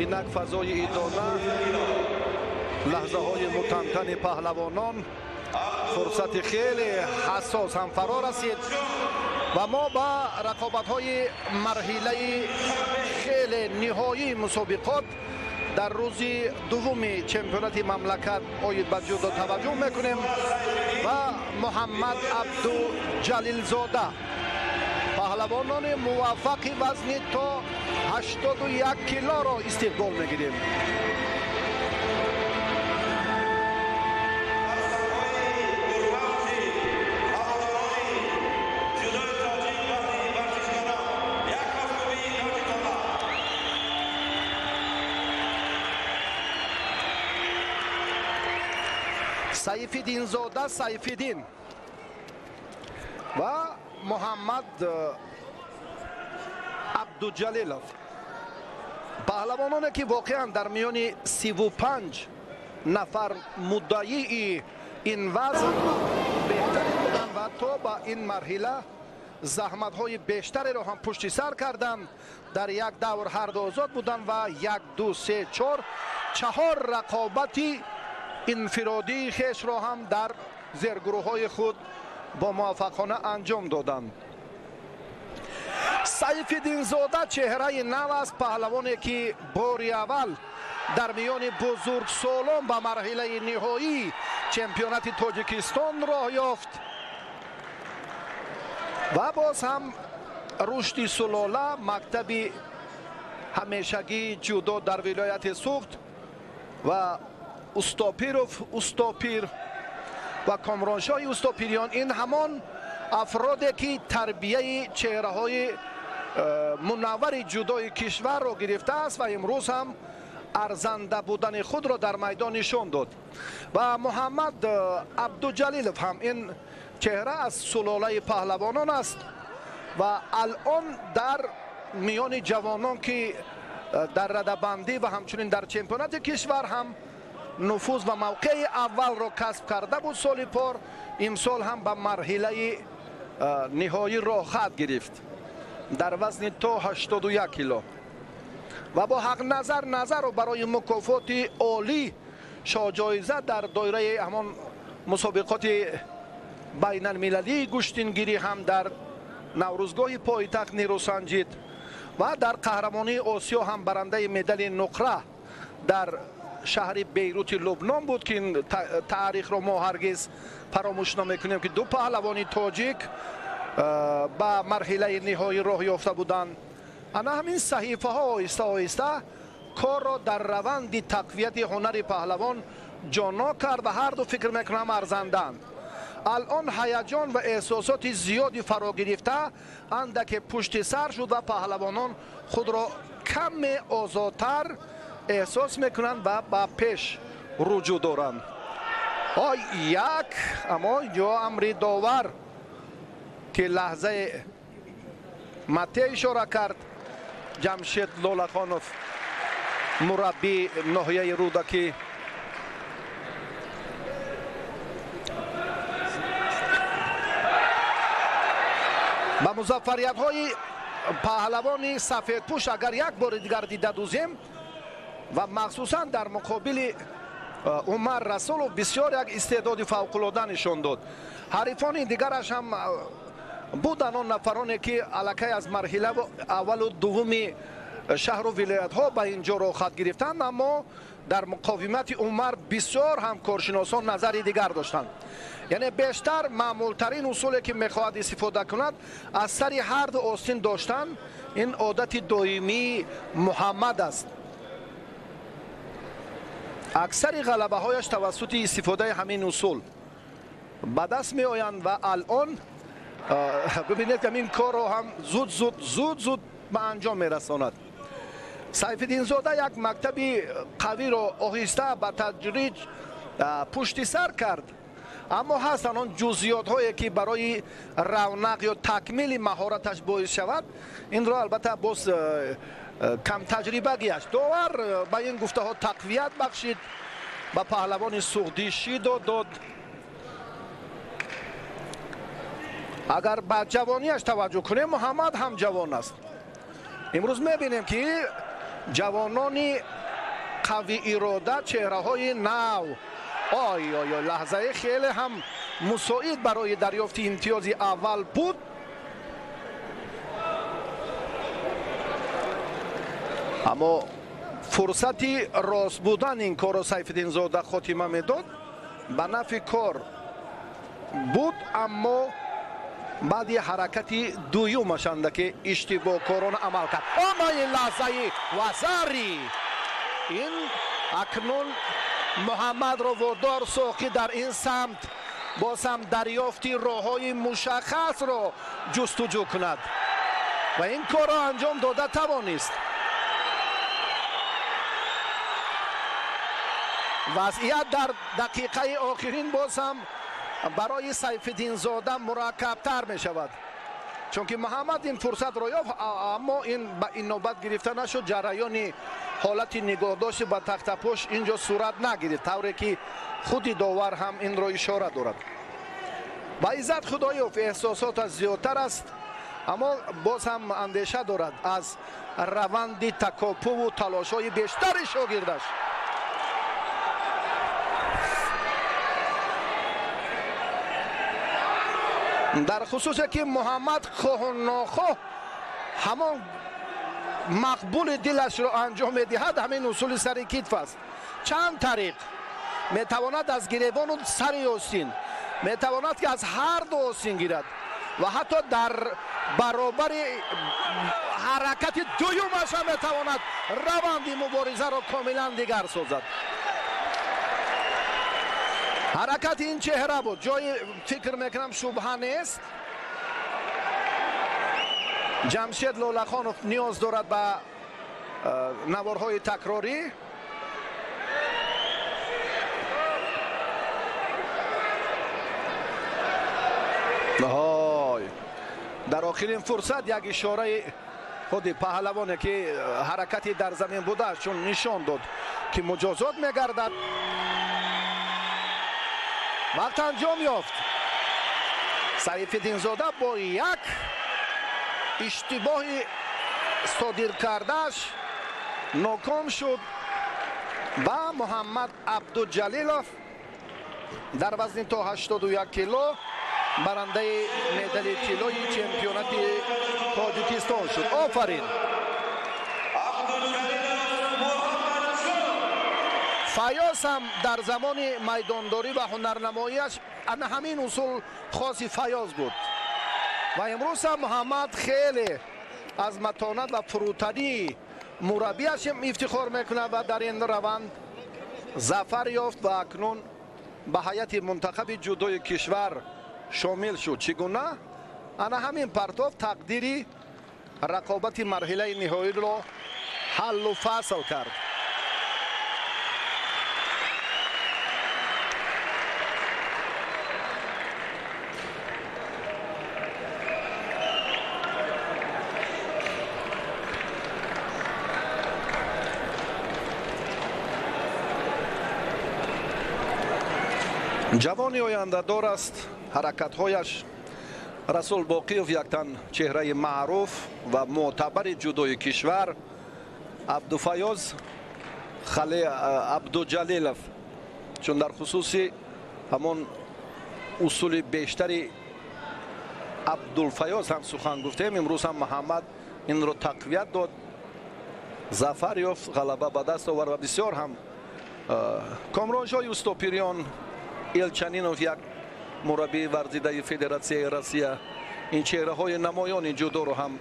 Инак фазои идона, лаҳзаҳои мутантани паҳлавонон, фурсати хеле ҳассос ҳам фаро расид ва мо ба рақобатҳои марҳилаи хеле ниҳоии мусобиқот дар рӯзи дуввуми чемпионати мамлакат оид ба ҷудо таваҷҷӯҳ мекунем ва Муҳаммад Абдуҷалилзода, паҳлавонони муваффақи вазни то 81 килоро истиқбол мегирем. Сайфиддинзода Сайфиддин ва Муҳаммад Абдуҷалилов, паҳлавононе ки воқеан дар миёни 35 нафар муддаии ин вазн беҳтарин буданд ва то ба ин марҳила заҳматҳои бештареро ҳам пушти сар карданд. Дар як давр ҳарду озод буданд ва 1, 2, 3, 4 чаҳор рақобати инфиродии хешро ҳам дар зергурӯҳҳои худ бо муваффақона анҷом доданд. Сайфиддинзода чеҳраи нав аст, паҳлавоне ки бори аввал дар миёни бузургсолон ба марҳилаи ниҳоии чемпионати Тоҷикистон роҳ ёфт ва боз ҳам рушди сулола, мактаби ҳамешагии ҷудо дар вилояти Суғд ва Устопиров, Устопир ва Комроншоҳи Устопириён, ин ҳамон афроде ки тарбияи чеҳраҳои мунаввари ҷудои кишварро гирифтааст ва имрӯз ҳам арзанда будани худро дар майдон нишон дод. Ва Муҳаммад Абдуҷалилов ҳам ин чеҳра аз сулолаи паҳлавонон аст ва алон дар миёни ҷавонон ки дар радабандӣ ва ҳамчунин дар чемпионати кишвар ҳам нуфуз ва мавқеи аввалро касб карда буд соли пор, имсол ҳам ба марҳилаи ниҳоӣ роҳ гирифт дар вазни то 81 кило ва бо Ҳақназар Назаров барои мукофоти олӣ шоҳҷоиза дар доираи ҳамон мусобиқоти байналмилалии гӯштингирӣ ҳам дар Наврӯзгоҳи пойтахт нерӯ санҷид ва дар қаҳрамонии Осиё ҳам барандаи медали нуқра дар шаҳри Бейрути Лубнон буд ки ин таърихро мо ҳаргиз фаромӯш намекунем ки ду паҳлавони тоҷик ба марҳилаи ниҳоӣ роҳ ёфта буданд. Ана ҳамин саҳифаҳо оҳиста оҳиста корро дар раванди тақвияти ҳунари паҳлавон ҷоно кард ва ҳарду фикр мекунам арзанданд. Алон ҳаяҷон ва эҳсосоти зиёди фаро гирифта андаке пушти сар шуд ва паҳлавонон худро каме озодтар эҳсос мекунанд ва ба пеш руҷӯъ доранд. Ой, як, аммо ё амри довар ки лаҳзаи мате ишора кард, Ҷамшед Лолахонов, мураббии ноҳияи Рӯдакӣ, ба музаффариятҳои паҳлавони сафедпӯш агар як бори дигар дида дузем ва махсусан дар муқобили Умар Расулов бисёр як истеъдоди фавқулода нишон дод. Ҳарифони дигараш ҳам буданд он нафароне ки аллакай аз марҳила аввалу дуввуми шаҳру вилоятҳо ба ин ҷо роҳхат гирифтанд, аммо дар муқовимати Умар бисёр ҳам коршиносон назари дигар доштанд. Яъне бештар маъмултарин усуле ки мехоҳад истифода кунад аз сари ҳарду остин доштан, ин одати доимии Муҳаммад аст. Аксари ғалабаҳояш тавассути истифодаи ҳамин усул ба даст меоянд ва алон бибинед ки ҳамин корро ҳам зуд зуд зуд зуд ба анҷом мерасонад. Сайфиддинзода як мактаби қавиро оҳиста ба тадриҷ пушти сар кард, аммо ҳастанд он ҷузъиётҳое ки барои равнақ ё такмили маҳораташ боис шавад. Инро албатта боз камтаҷрибагиаш довар ба ин гуфтаҳо тақвият бахшид, ба паҳлавони суғдӣ шидо дод. Агар ба ҷавонияш таваҷҷӯҳ кунем, Муҳаммад ҳам ҷавон аст. Имрӯз мебинем ки Ҷавонони қавӣ ирода, чеҳраҳои нав. Ой ой ой, лаҳзаи хеле ҳам мусоид барои дарёфти имтиёзи аввал буд. Аммо фурсати рост будан ин корро Сайфиддинзода хотима медод, ба нафъи кор буд, аммо баъди ҳаракати дуюмашанда ки иштибоҳкорона амал кард. Омаи лаҳзаи вазари ин акнун Муҳаммадро водор сохт, ки дар ин самт боз ҳам дарёфти роҳҳои мушаххасро ҷустуҷӯ кунад ва ин корро анҷом дода тавонист. Вазъият дар дақиқаи охирин боз ҳам барои Сайфиддинзода мураккабтар мешавад, чунки Муҳаммад ин фурсатро ёфт, аммо ин ба ин навбат гирифта нашуд. Ҷараёни ҳолати нигоҳдошти ба тахтапӯш инҷо сурат нагирифт, тавре ки худи довар ҳам инро ишора дорад. Ба Иззат Худоёв эҳсосоташ зиёдтар аст, аммо боз ҳам андеша дорад аз раванди такопуву талошҳои бештари шогирдаш. Дар хусусе ки Муҳаммад хоҳу нохоҳ ҳамон мақбули дилашро анҷом медиҳад, ҳамин усули сари китф аст. Чанд тариқ метавонад аз гиребону сари остин, метавонад ки аз ҳар ду остин гирад ва ҳатто дар баробари ҳаракати дуюмаш ҳам метавонад раванди муборизаро комилан дигар созад. Ҳаракати ин чеҳра буд, ҷои фикр мекунам шубҳа нест. Ҷамшед Лолахонов ниёз дорад ба наворҳои такрорӣ. Ҳой, дар охирин фурсат як ишораи худи паҳлавоне ки ҳаракати дар замин будааст, чун нишон дод ки муҷозот мегардад. Вақт анҷом ёфт. Сайфиддинзода бо як иштибоҳи содир кардааш ноком шуд ва Муҳаммад Абдуҷалилов дар вазни то 81 кило барандаи медали тиллои чемпионати Тоҷикистон шуд. Офарин! Фаёз ҳам дар замони майдондорӣ ва ҳунарнамоиаш ана ҳамин усул хоси Фаёз буд ва имрӯз ҳам Муҳаммад хеле аз матонат ва фурӯтании мураббиаш ифтихор мекунад ва дар ин раванд зафар ёфт ва акнун ба ҳайати мунтахаби ҷудои кишвар шомил шуд. Чӣ гуна? Ана ҳамин партов тақдири рақобати марҳилаи ниҳоиро ҳаллу фасл кард. Ҷавони ояндадор аст, ҳаракатҳояш. Расул Боқиев яктан чеҳраи маъруф ва мӯътабари ҷудои кишвар. Абдуфаёз Абдуҷалилов, чун дар хусуси ҳамон усули бештари Абдулфаёз ҳам сухан гуфтем, имрӯз ҳам Муҳаммад инро тақвият дод, зафар ёфт, ғалаба ба даст овард ва бисёр ҳам Комроншоҳи Устопириён Элчанинов, як мураббии варзидаи Федератсияи Россия, ин чеҳраҳои намоёни ҷудоро ҳам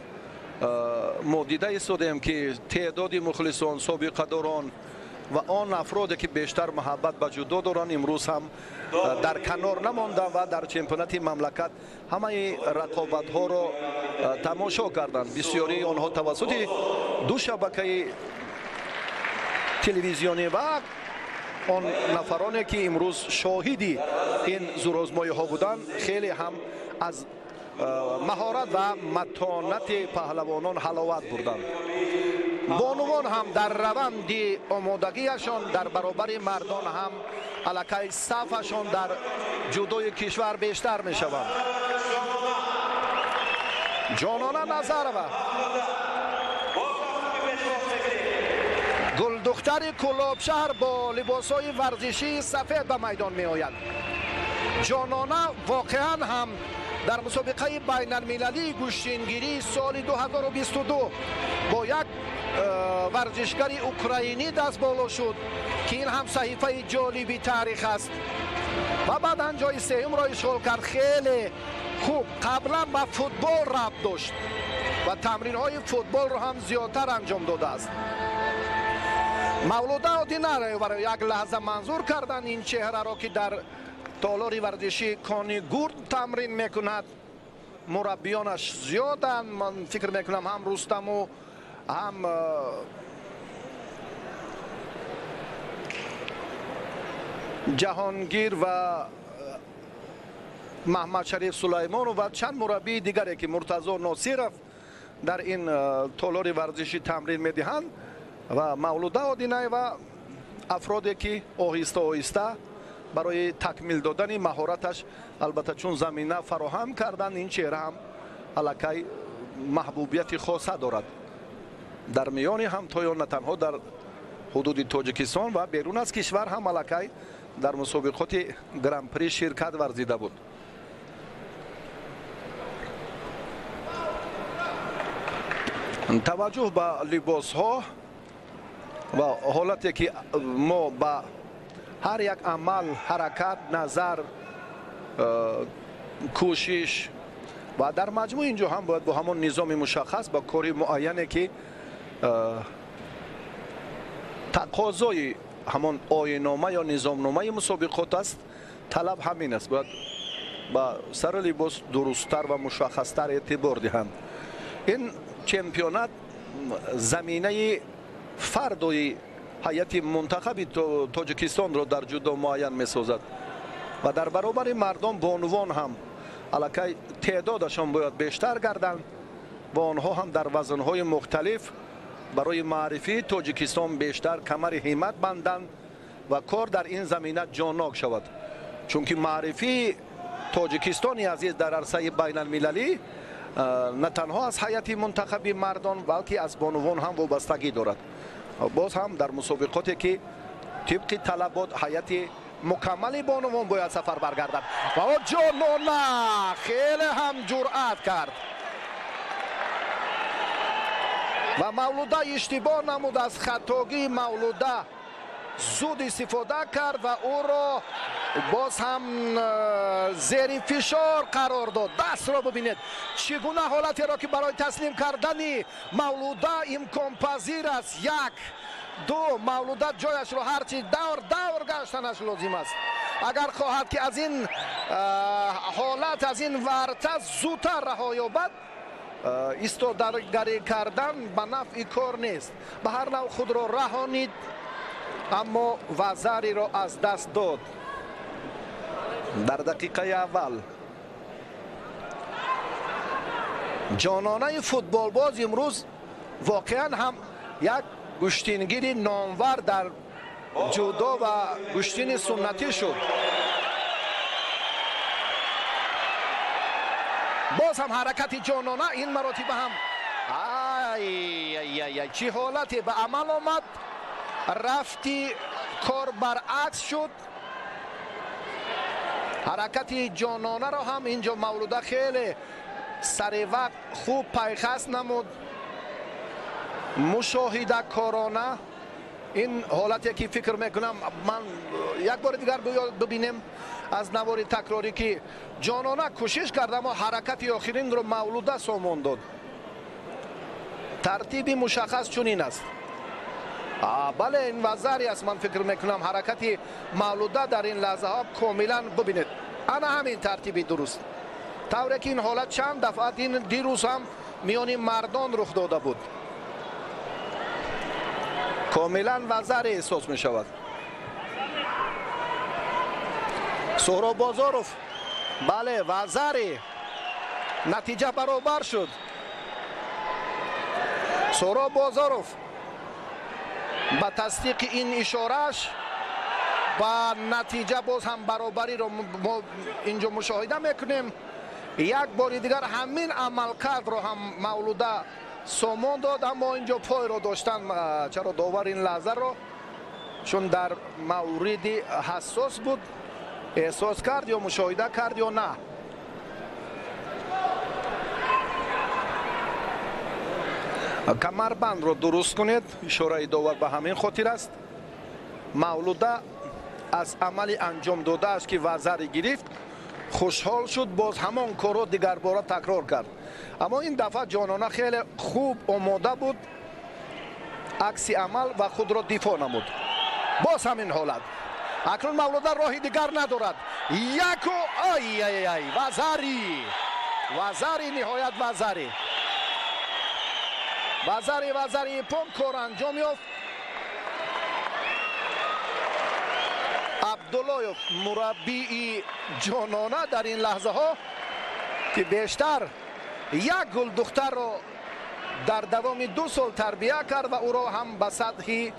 мо дида истодем, ки теъдоди мухлисон, собиқадорон ва он афроде ки бештар муҳаббат ба ҷудо доранд, имрӯз ҳам дар канор намонданд ва дар чемпионати мамлакат ҳамаи рақобатҳоро тамошо карданд. Бисёрии онҳо тавассути ду шабакаи телевизионӣ ва он нафароне ки имрӯз шоҳиди ин зурозмоиҳо буданд, хеле ҳам аз маҳорат ва матонати паҳлавонон ҳаловат бурданд. Бонувон ҳам дар раванди омодагиашон дар баробари мардон ҳам аллакай сафашон дар ҷудои кишвар бештар мешаванд. Ҷонона Назарова. Гулдухтари Кӯлобшаҳр бо либосҳои варзишии сафед ба майдон меояд. Ҷонона воқеан ҳам дар мусобиқаи байналмилалии гӯштингирии соли 2022 бо як варзишгари украинӣ даст боло шуд, ки ин ҳам саҳифаи ҷолиби таърих аст ва баъдан ҷои сеюмро ишғол кард. Хеле хуб қаблан ба футбол рабт дошт ва тамринҳои футболро ҳам зиёдтар анҷом додааст. Мавлуда Одинаеваро як лаҳза манзур кардан ин чеҳраро, ки дар толори варзишии Кони Гурд тамрин мекунад. Мураббиёнаш зиёданд, ман фикр мекунам ҳам Рустаму ҳам Ҷаҳонгир ва Маҳмадшариф Сулаймонов ва чанд мураббии дигаре, ки Муртазо Носиров дар ин толори варзишӣ тамрин медиҳанд. Ва Мавлуда Одинаева афроде ки оҳиста оҳиста барои такмил додани маҳораташ, албатта чун замина фароҳам кардан, ин чеҳра ҳам аллакай маҳбубияти хоса дорад дар миёни ҳамтоён, на танҳо дар ҳудуди Тоҷикистон ва берун аз кишвар ҳам аллакай дар мусобиқоти гран-при ширкат варзида буд. Таваҷҷӯҳ ба либосҳо ва ҳолате ки мо ба ҳар як амал, ҳаракат, назар, кӯшиш ва дар маҷмӯъ инҷо ҳам бояд бо ҳамон низоми мушаххас, ба кори муайяне ки тақозои ҳамон оинома ё низомномаи мусобиқот аст, талаб ҳамин аст, бояд ба сари либос дурусттар ва мушаххастар эътибор диҳанд. Ин чемпионат заминаи фардои ҳайати мунтахаби Тоҷикистонро дар ҷудо муайян месозад ва дар баробари мардон бонувон ҳам аллакай теъдодашон бояд бештар гарданд ва онҳо ҳам дар вазнҳои мухталиф барои маърифии Тоҷикистон бештар камари ҳиммат банданд ва кор дар ин замина ҷоннок шавад, чунки маърифии Тоҷикистони азиз дар арсаи байналмилалӣ на танҳо аз ҳайати мунтахаби мардон, балки аз бонувон ҳам вобастагӣ дорад. Боз ҳам дар мусобиқоте ки тибқи талабот ҳайати мукаммали бонувон бояд сафар баргардад. Ва о Ҷонона хеле ҳам ҷуръат кард ва Мавлуда иштибоҳ намуд. Аз хатогии Мавлуда зуд истифода кард ва ӯро боз ҳам зери фишор қарор дод. Дастро бибинед, чӣ гуна ҳолатеро ки барои таслим кардани Мавлуда имконпазир аст. Як, ду, Мавлуда ҷояшро ҳарчи давр давр гаштанаш лозим аст, агар хоҳад ки аз ин ҳолат, аз ин варта зудтар раҳо ёбад. Истодаргарӣ кардан ба нафъи кор нест. Ба ҳар нав худро раҳонид, аммо вазариро аз даст дод дар дақиқаи аввал. Ҷононаи футболбоз имрӯз воқеан ҳам як гӯштингири номвар дар ҷудо ва гӯштини суннатӣ шуд. Боз ҳам ҳаракати ҷонона, ин маротиба ҳам ай, чӣ ҳолате ба амал омад. Рафти кор баръакс шуд. Ҳаракати ҷононаро ҳам инҷо Мавлуда хеле саривақт хуб пайхаст намуд. Мушоҳидакорона ин ҳолате ки фикр мекунам, ман як бори дигар бибинем аз навори такрорӣ, ки ҷонона кӯшиш кард, аммо ҳаракати охиринро Мавлуда сомон дод. Тартиби мушаххас чунин аст. Бале, ин вазари аст. Ман фикр мекунам ҳаракати Мавлуда дар ин лаҳзаҳо комилан бибинед, ана ҳамин тартиби дуруст, тавре ки ин ҳолат чанд дафъа дирӯз ҳам миёни мардон рух дода буд. Комилан вазари эҳсос мешавад. Суҳроб Бозоров, бале, вазари, натиҷа баробар шуд. Суҳроб Бозоров ба тасдиқи ин ишорааш ба натиҷа боз ҳам баробариро мо инҷо мушоҳида мекунем. Як бори дигар ҳамин амалкардро ҳам Мавлуда сомон дод, аммо инҷо пойро доштан чаро довар ин лаҳзаро чун дар мавриди ҳассос буд эҳсос кард ё мушоҳида кард ё на. Камарбандро дуруст кунед, ишораи довар ба ҳамин хотир аст. Мавлуда аз амали анҷом додааш ки вазари гирифт хушҳол шуд, боз ҳамон корро дигарбора такрор кард. Аммо ин дафъа Ҷонона хеле хуб омода буд, акси амал ва худро дифоъ намуд. Боз ҳамин ҳолат. Акнун Мавлуда роҳи дигар надорад. Яку ай-ай-ай, вазари, вазари, ниҳоят вазари, вазари, вазари пон кор анҷом ёфт. Абдуллоев мураббии Ҷонона дар ин лаҳзаҳо ки бештар як гулдухтарро дар давоми 2 сол тарбия кард ва ӯро ҳам ба сатҳи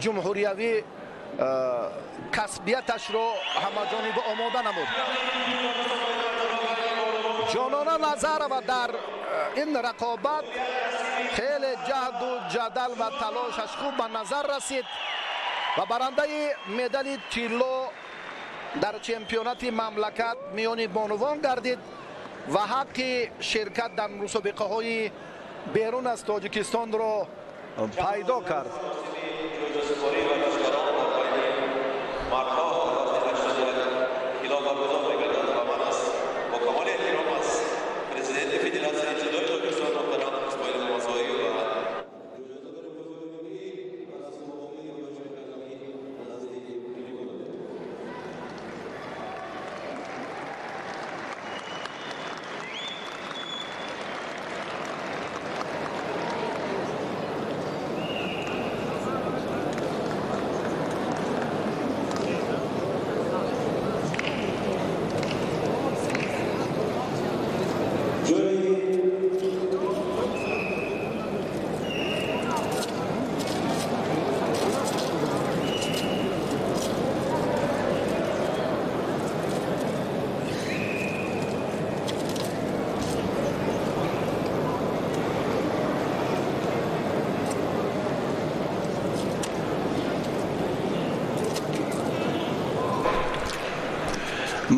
ҷумҳуриявӣ касбияташро ҳамаҷониба омода намуд. Ҷонона Назарова дар ин рақобат хеле ҷаҳду ҷадал ва талошаш хуб ба назар расид ва барандаи медали тилло дар чемпионати мамлакат миёни бонувон гардид ва ҳаққи ширкат дар мусобиқаҳои берун аз Тоҷикистонро пайдо кард.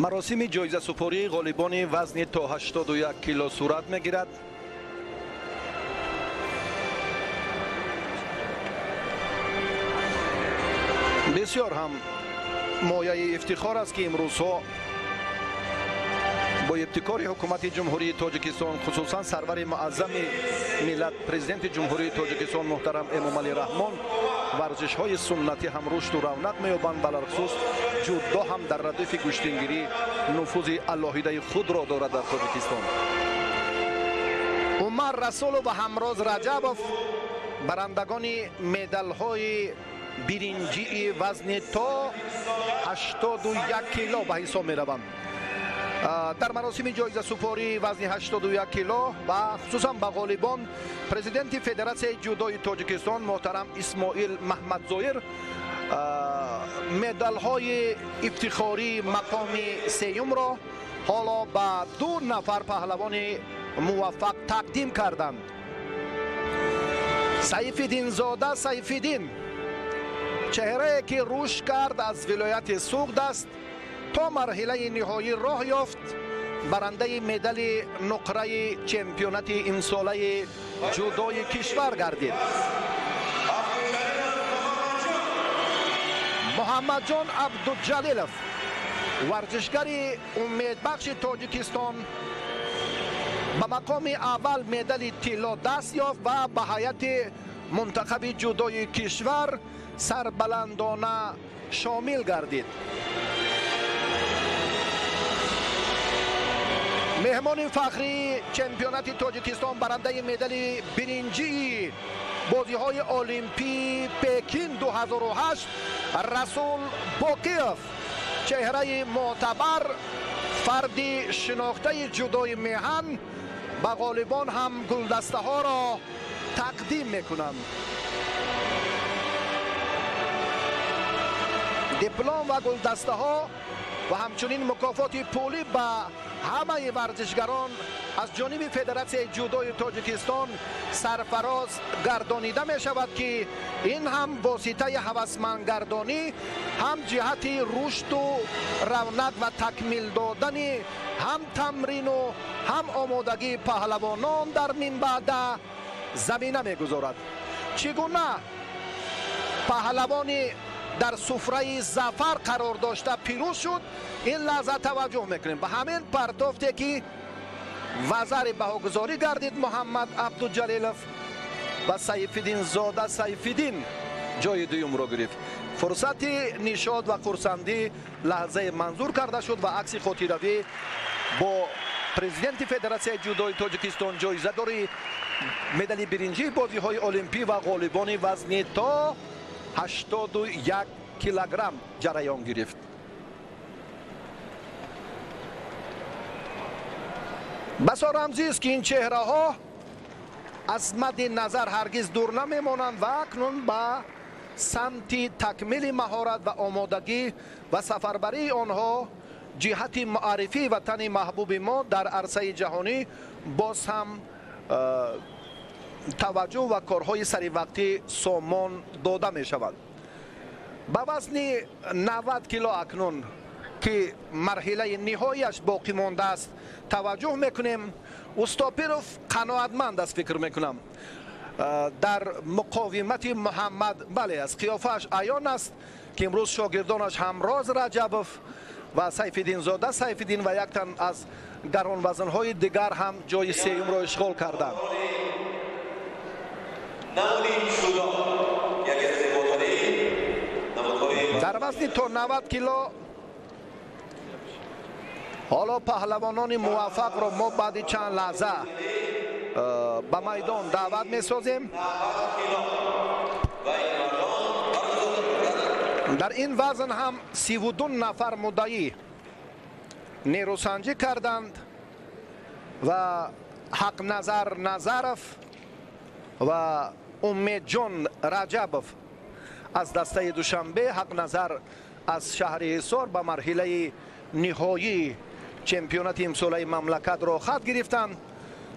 Маросими ҷоизасупории ғолибони вазни то 81 кило сурат мегирад. Бисёр ҳам мояи ифтихор аст ки имрӯзҳо бо ибтикори ҳукумати Ҷумҳурии Тоҷикистон, хусусан сарвари муаззами миллат, президенти Ҷумҳурии Тоҷикистон муҳтарам Эмомалӣ Раҳмон, варзишҳои суннатӣ ҳам рушду равнақ меёбанд, балахусус ҷудо ҳам дар радифи гӯштингирӣ нуфузи алоҳидаи худро дорад дар Тоҷикистон. Умар Расулов ва Ҳамроз Раҷабов барандагони медалҳои биринҷии вазни то 81 кило ба ҳисоб мераванд. Дар маросими ҷоизасупории вазни 81 кило ва хусусан ба ғолибон президенти Федератсияи ҷудои Тоҷикистон муҳтарам Исмоил Маҳмадзоир медалҳои ифтихории мақоми сеюмро ҳоло ба 2 нафар паҳлавони муваффақ тақдим карданд. Сайфиддинзода Сайфиддин, чеҳрае ки рушд кард аз вилояти Суғд аст, то марҳилаи ниҳоӣ роҳ ёфт, барандаи медали нуқраи чемпионати имсолаи ҷудои кишвар гардид. Муҳаммадҷон Абдуҷалилов, варзишгари умедбахши Тоҷикистон, ба мақоми аввал медали тилло даст ёфт ва ба ҳайати мунтахаби ҷудои кишвар сарбаландона шомил гардид. Меҳмони фахрии чемпионати Тоҷикистон, барандаи медали биринҷии бозиҳои Олимпии Пекин 2008 Расул Боқиев, чеҳраи мӯътабар, фарди шинохтаи ҷудои меҳан, ба ғолибон ҳам гулдастаҳоро тақдим мекунанд. Диплом ва гулдастаҳо ва ҳамчунин мукофоти пулӣ ба ҳамаи варзишгарон аз ҷониби Федератсияи ҷудои Тоҷикистон сарфароз гардонида мешавад, ки ин ҳам воситаи ҳавасмандгардонӣ, ҳам ҷиҳати рушду равнақ ва такмил додани ҳам тамрину ҳам омодагии паҳлавонон дар минбаъда замина мегузорад. Чӣ гуна паҳлавони дар суфраи зафар қарор дошта пирӯз шуд, ин лаҳза таваҷҷӯҳ мекунем. Ба ҳамин партофте ки вазари баҳогузорӣ гардид Муҳаммад Абдуҷалилов ва Сайфиддинзода Сайфиддин ҷои дуюмро гирифт. Фурсати нишод ва хурсандӣ лаҳзаи манзур карда шуд ва акси хотиравӣ бо президенти Федератсияи ҷудои Тоҷикистон, ҷоизадори медали биринҷии бозиҳои олимпӣ ва ғолибони вазни то 81 килограмм ҷараён гирифт. Басо рамзист, ки ин чеҳраҳо аз мадди назар ҳаргиз дур намемонанд ва акнун ба самти такмили маҳорат ва омодагӣ ва сафарбарии онҳо ҷиҳати муаррифии ватани маҳбуби мо дар арсаи ҷаҳонӣ боз ҳам таваҷҷӯҳ ва корҳои саривақтӣ сомон дода мешавад. Ба вазни 90 кило акнун ки марҳилаи ниҳояш боқӣ мондааст таваҷҷӯҳ мекунем. Устопиров қаноатманд аст, фикр мекунам, дар муқовимати Муҳаммад. Бале, аз қиёфааш аён аст, ки имрӯз шогирдонаш Ҳамроз Раҷабов ва Сайфиддинзода Сайфиддин ва як тан аз гаронвазнҳои дигар ҳам ҷои сеюмро ишғол карданд. Дар вазни то 90 кило ҳоло паҳлавонони муваффақро мо баъди чанд лаҳза ба майдон даъват месозем. Дар ин вазн ҳам 32 нафар муддаӣ нерӯсанҷӣ карданд ва Ҳақназар Назаров ва Умедҷон Раҷабов аз дастаи Душанбе, Ҳақназар аз шаҳри Ҳисор ба марҳилаи ниҳоии чемпионати имсолаи мамлакат роҳхат гирифтанд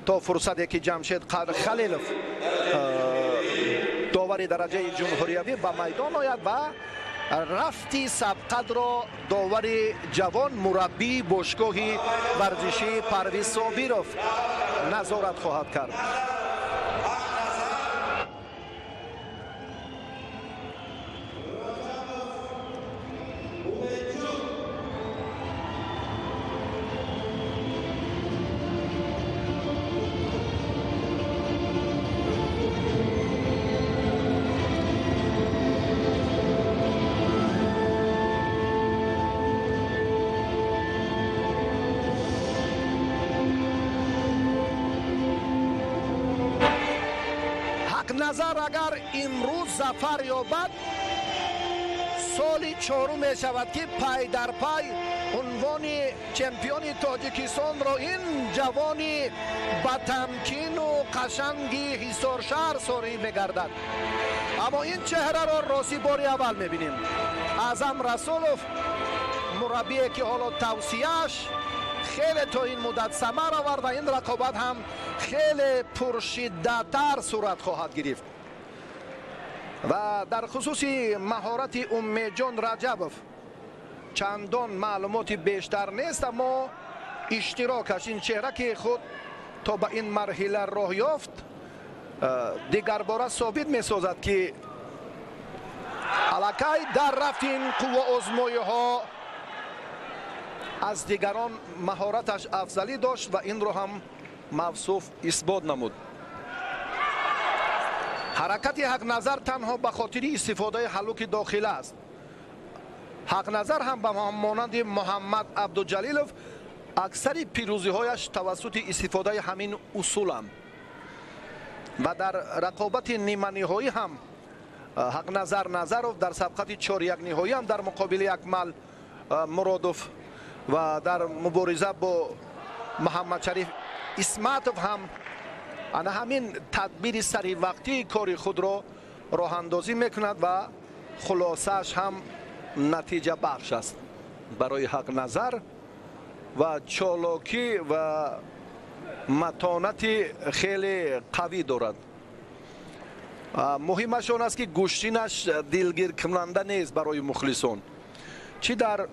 то фурсате ки Ҷамшед Халилов, довари дараҷаи ҷумҳуриявӣ, ба майдон ояд ва рафти сабқатро довари ҷавон, мураббии бошгоҳи варзишии Парвиз Собиров назорат хоҳад кард. Назар агар имрӯз зафар ёбад, соли чорум мешавад, ки пай дар пай унвони чемпиони Тоҷикистонро ин ҷавони батамкину қашанги Ҳисоршаҳр соҳиб мегардад. Аммо ин чеҳраро рости бори аввал мебинем. Аъзам Расулов, мураббие ки ҳоло тавсияаш хеле то ин муддат самар овард ва ин рақобат ҳам хеле пуршиддаттар сурат хоҳад гирифт. Ва дар хусуси маҳорати Умедҷон Раҷабов чандон маълумоти бештар нест, аммо иштирокаш, ин чеҳра ки худ то ба ин марҳила роҳ ёфт, дигарбора собит месозад, ки аллакай дар рафти ин қувваозмоиҳо аз дигарон маҳораташ афзалӣ дошт ва инро ҳам мавсуф исбот намуд. Ҳаракати Ҳақназар танҳо ба хотири истифодаи ҳаллуки дохила аст. Ҳақназар ҳам ба монанди Муҳаммад Абдуҷалилов аксари пирӯзиҳояш тавассути истифодаи ҳамин усуланд ва дар рақобати ниманиҳоӣ ҳам Ҳақназар Назаров дар сабқати 4-1 ниҳоӣ ҳам дар муқобили Акмал Муродов ва дар мубориза бо Муҳаммадшариф Исматов ҳам ана ҳамин тадбири саривақтии кори худро роҳандозӣ мекунад ва хулосааш ҳам натиҷабахш аст барои Ҳақназар ва чолокӣ ва Матонати хеле қавӣ дорад. Муҳимаш он аст, ки гӯштинаш дилгиркунанда нест барои мухлисон, чӣ дар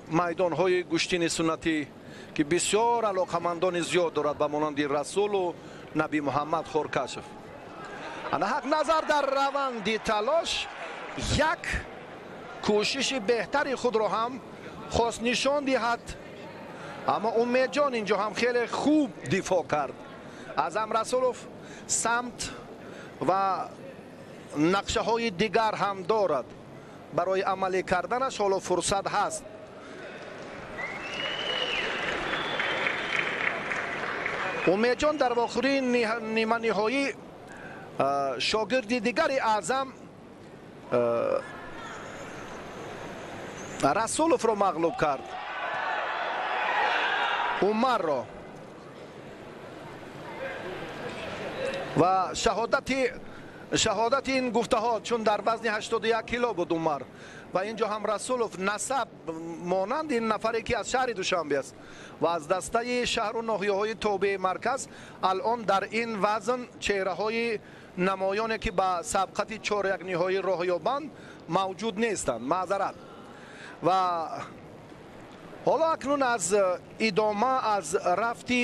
майдонҳои гӯштини суннатӣ, ки бисёр алоқамандони зиёд дорад, ба монанди Расулу Наби Муҳаммад Хоркашев. Ана Ҳақназар дар раванди талош як кӯшиши беҳтари худро ҳам хост нишон диҳад, аммо Умедҷон инҷо ҳам хеле хуб дифоъ кард. Аъзам Расулов самт ва нақшаҳои дигар ҳам дорад барои амалӣ карданаш, ҳоло фурсат ҳаст. Умедҷон дар вохӯрии ниманиҳоӣ шогирди дигари Аъзам Расуловро мағлуб кард, Умарро, ва шаҳодати ин гуфтаҳо, чун дар вазни 81 кило буд Умар, ва инҷо ҳам Расулов насаб монанд ин нафаре, ки аз шаҳри Душанбе аст ва аз дастаи шаҳру ноҳияҳои тобеи марказ, алон дар ин вазн чеҳраҳои намоёне, ки ба сабқати чорякниҳоӣ роҳ ёбанд, мавҷуд нестанд. Маъзарат. Ва ҳоло акнун аз идома аз рафти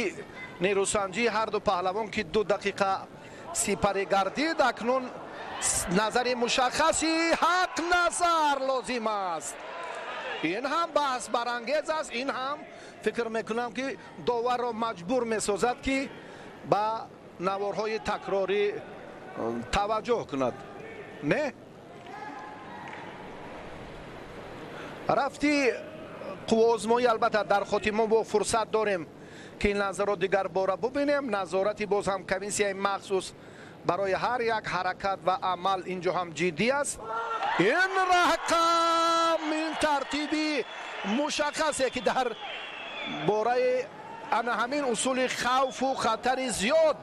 нерӯсанҷии ҳарду паҳлавон, ки 2 дақиқа сипарӣ гардид, акнун назари мушаххаси Ҳақназар лозим аст. Ин ҳам баҳсбарангез аст, ин ҳам фикр мекунам, ки доварро маҷбур месозад, ки ба наворҳои такрорӣ таваҷҷӯҳ кунад. Не, рафти қувваозмоӣ албатта дар хотима бо фурсат дорем, ки ин лаҳзаро дигар бора бубинем. Назорати боз ҳам комиссияи махсус барои ҳар як ҳаракат ва амал инҷо ҳам ҷиддӣ аст. Ин рақам, ин тартиби мушаххасе, ки дар бораи ана ҳамин усули хавфу хатари зиёд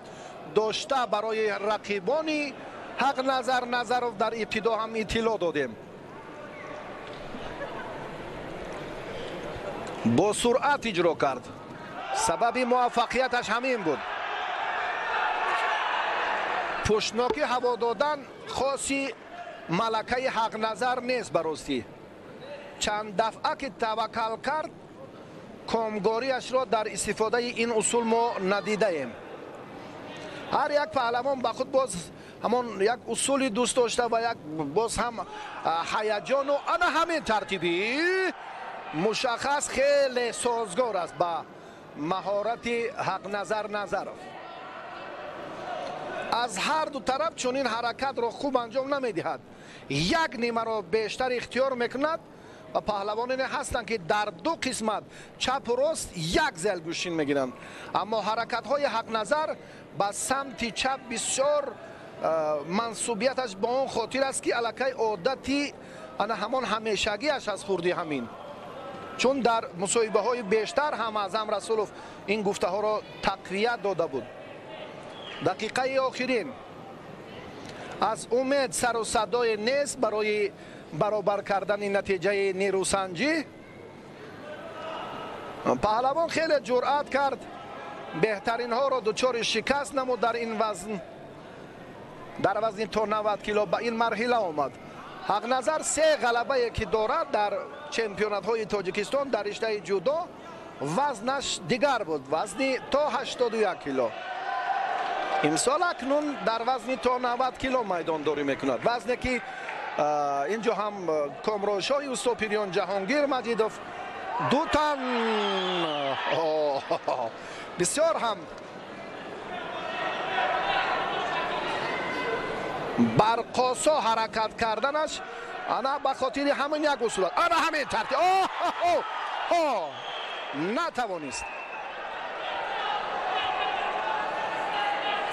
дошта барои рақибони Ҳақназар Назаров дар ибтидо ҳам иттилоъ додем. Бо суръат иҷро кард, сабаби муваффақияташ ҳамин буд. Пуштнокӣ ҳаво додан хоси малакаи Ҳақназар нест. Баростӣ, чанд дафъа ки таваккал кард, комгориашро дар истифодаи ин усул мо надидаем. Ҳар як паҳлавон ба худ боз ҳамон як усули дӯст дошта ва як боз ҳам ҳаяҷону ана ҳамин тартиби мушаххас хеле созгор аст ба маҳорати Ҳақназар Назаров. Аз ҳар ду тараф чунин ҳаракатро хуб анҷом намедиҳад, як нимаро бештар ихтиёр мекунад ва паҳлавононе ҳастанд, ки дар ду қисмат чапу рост як зел гӯштин мегиранд, аммо ҳаракатҳои Ҳақназар ба самти чап бисёр мансубияташ ба он хотир аст, ки аллакай одати ана ҳамон ҳамешагиаш аз хурди ҳамин, чун дар мусоҳибаҳои бештар ҳам Аъзам Расулов ин гуфтаҳоро тақвият дода буд. Дақиқаи охирин аз Умед сару садое нест барои баробар кардани натиҷаи нерӯсанҷӣ. Паҳлавон хеле ҷуръат кард, беҳтаринҳоро дучори шикаст намуд дар ин вазн, дар вазни то 90 кило ба ин марҳила омад. Ҳақназар се ғалабае, ки дорад дар чемпионатҳои Тоҷикистон дар риштаи ҷудо, вазнаш дигар буд, вазни то 81 кило. Имсол акнун дар вазни то 90 кило майдондорӣ мекунад, вазне ки инҷо ҳам Комроншоҳи Устопириён Ҷаҳонгир Маҷидов ду тан бисёр ҳам барқосо ҳаракат карданаш ана ба хотири ҳамин як усул, ана ҳамин тартиб натавонист.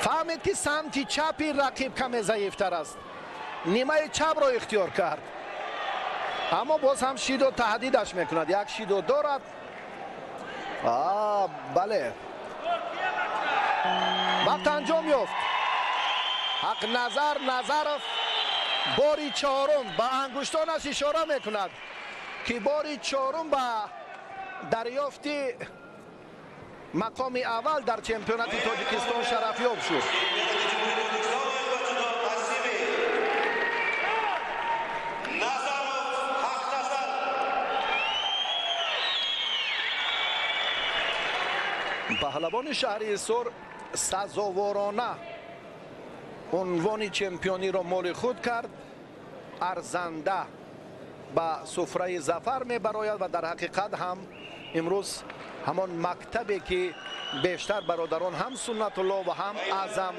Фаҳмид, ки самти чапи рақиб каме заифтар аст, нимаи чапро ихтиёр кард, аммо боз ҳам шидо таҳдидаш мекунад. Як шидо дорад. Бале, вақт анҷом ёфт. Ҳақназар Назаров бори чорум ба ангуштонаш ишора мекунад, ки бори чорум ба дарёфти Мақоми аввал дар чемпионати Тоҷикистон шарафёб шуд. Паҳлавони шаҳри Ҳисор сазоворона унвони чемпиониро моли худ кард, арзанда ба суфраи зафар мебарояд ва дар ҳақиқат ҳам имрӯз ҳамон мактабе ки бештар бародарон ҳам Суннатулло ва ҳам Аъзам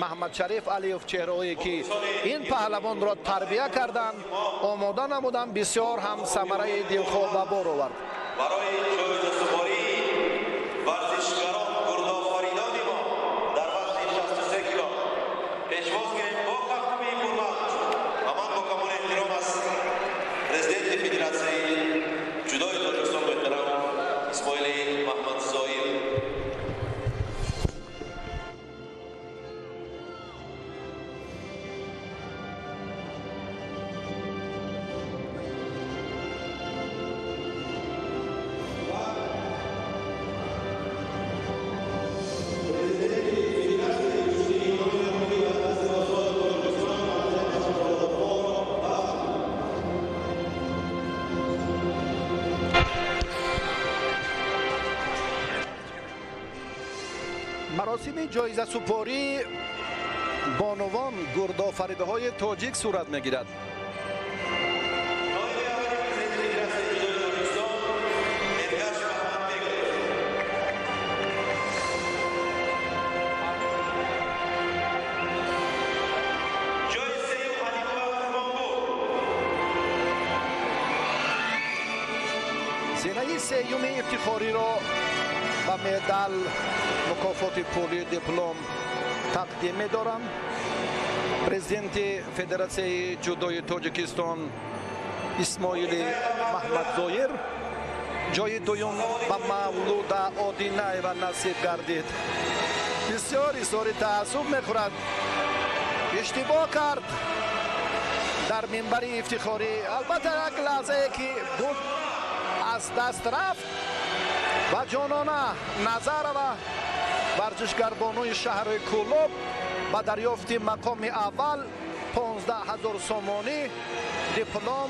Маҳмадшариф Алиев, чеҳраҳое ки ин паҳлавонро тарбия карданд, омода намуданд, бисёр ҳам самараи дилхоҳ ба бор овард. Барои ҷоизасупории варзишгарон гурдофаридони мо дар вазни 63 кило пешвоз гирем бо кафкӯбии пурмавҷ ва ман бо камоли эҳтиром аз президенти федератсияи ҷудои Тоҷикистон муҳтарам Исмоили Маҳмадзоир. Маросими ҷоизасупории бонувон гурдофаридаҳои тоҷик сурат мегирад. Зинаи сеюми ифтихориро ба медал, мукофоти пулию диплом тақдим медорам. Президенти федератсияи ҷудои Тоҷикистон Исмоили Маҳмадзоир. Ҷои дуюм ба Мавлуда Одинаева насиб гардид. Бисёр изҳори таассуб мехӯрад. Иштибоҳ кард дар минбари ифтихорӣ. Албатта, як лаҳзае ки буд, аз даст рафт ва Ҷонона Назарова, варзишгарбонуи шаҳри Кӯлоб, ба дарёфти мақоми аввал, 15 000 сомонӣ, диплом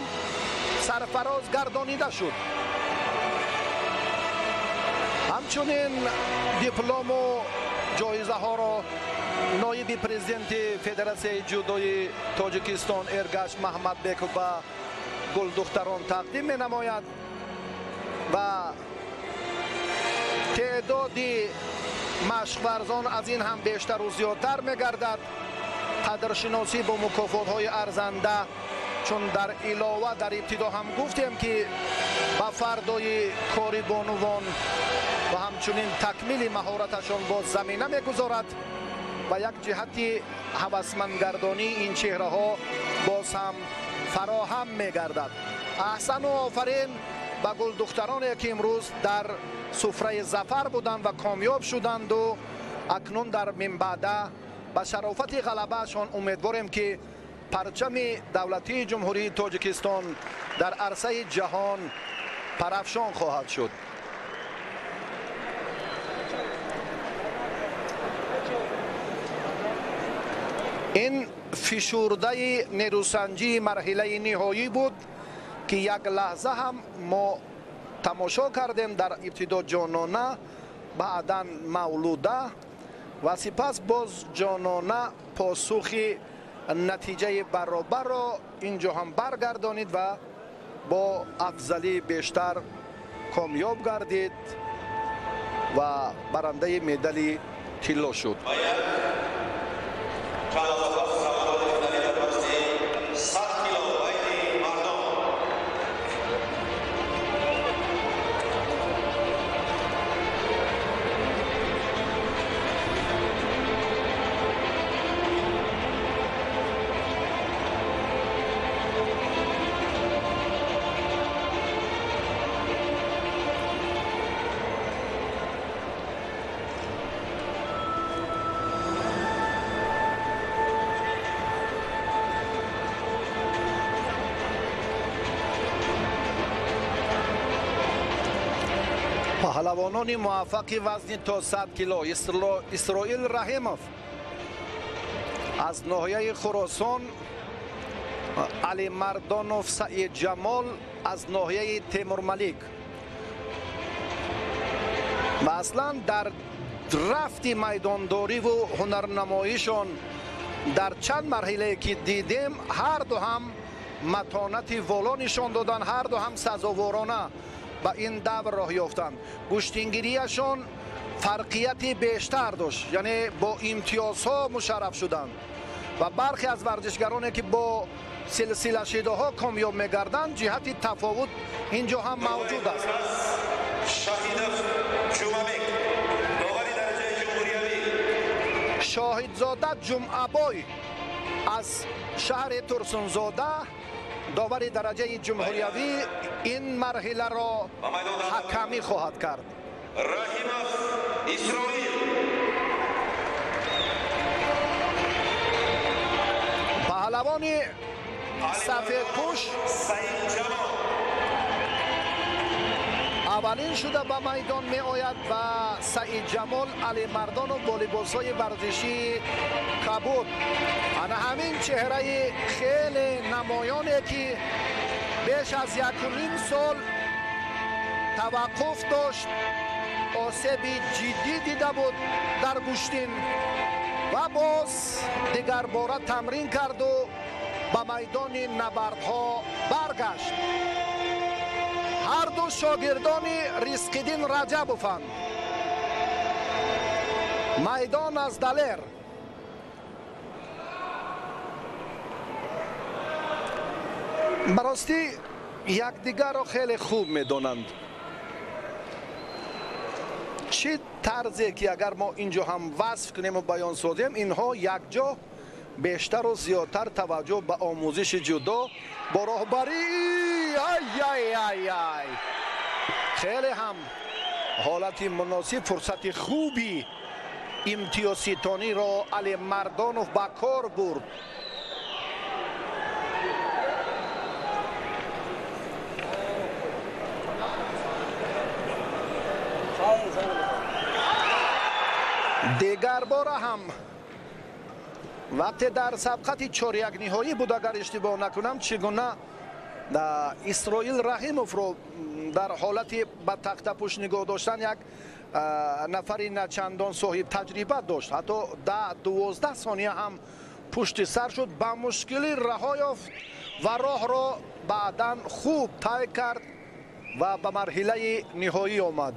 сарфароз гардонида шуд. Ҳамчунин диплому ҷоизаҳоро ноиби президенти федератсияи ҷудои Тоҷикистон Эргаш Маҳмадбеков ба гулдухтарон тақдим менамояд ва теъдоди машқварзон аз ин ҳам бештару зиёдтар мегардад. Қадршиносӣ бо мукофотҳои арзанда, чун дар илова дар ибтидо ҳам гуфтем, ки ба фардои кори бонувон ва ҳамчунин такмили маҳораташон боз замина мегузорад ва як ҷиҳати ҳавасмандгардонии ин чеҳраҳо боз ҳам фароҳам мегардад. Аҳсану офарин ба гулдухтароне ки имрӯз дар суфраи зафар буданд ва комёб шуданду акнун дар минбаъда ба шарофати ғалабаашон умедворем, ки парчами давлатии Ҷумҳурии Тоҷикистон дар арсаи ҷаҳон парафшон хоҳад шуд. Ин фишурдаи нерӯсанҷии марҳилаи ниҳоӣ буд, ки як лаҳза ҳам мо тамошо кардем. Дар ибтидо Ҷонона, баъдан Мавлуда ва сипас боз Ҷонона посухи натиҷаи баробарро инҷо ҳам баргардонид ва бо афзалии бештар комёб гардид ва барандаи медали тилло шуд. Паҳлавонони муваффақи вазни то 100 кило Исроил Раҳимов аз ноҳияи Хуросон, Алимардонов Саидҷамол аз ноҳияи Темурмалик. Ва аслан дар рафти майдондориву ҳунарнамоишон дар чанд марҳилае ки дидем, ҳар ду ҳам матонати воло нишон доданд, ҳар ду ҳам сазоворона ба ин давр роҳ ёфтанд. Гӯштингирияшон фарқияти бештар дошт, яъне бо имтиёзҳо мушарраф шуданд ва бархе аз варзишгароне ки бо силсилашидаҳо комёб мегарданд, ҷиҳати тафовут ин ҷо ҳам мавҷуд аст. Шоҳидзода Ҷумъабой аз шаҳри Турсунзода, довари дараҷаи ҷумҳуриявӣ, ин марҳиларо ҳакамӣ хоҳад кард. Раҳимов Исроил. Паҳлавони сафедпӯш аввалин шуда ба майдон меояд ва Саидҷамол Алимардонов бо либосҳои варзишии кабуд. Ана ҳамин чеҳраи хеле намоёне ки беш аз 1.5 сол таваққуф дошт, осеби ҷиддӣ дида буд дар гӯштин ва боз дигарбора тамрин карду ба майдони набардҳо баргашт. Ҳар ду шогирдони Ризқиддин Раҷабованд. Майдон аз Далер. Ба ростӣ якдигарро хеле хуб медонанд. Чӣ тарзе ки агар мо ин ҷо ҳам васф кунему баён созем, инҳо якҷо бештару зиёдтар таваҷҷӯҳ ба омӯзиши ҷудо бо роҳбарӣ. Ай-ай-ай-ай, хеле ҳам ҳолати муносиб, фурсати хуби имтиёзситониро Алимардонов ба кор бурд. Дигарбора ҳам вақте дар сабқати чорякниҳоӣ буд, агар иштибоҳ накунам, чӣ гуна Исроил Раҳимовро дар ҳолати ба тахтапӯш нигоҳ доштан як нафари начандон соҳиб таҷриба дошт, ҳатто 10-12 сония ҳам пушти сар шуд, ба мушкилӣ раҳо ёфт ва роҳро баъдан хуб тай кард ва ба марҳилаи ниҳоӣ омад.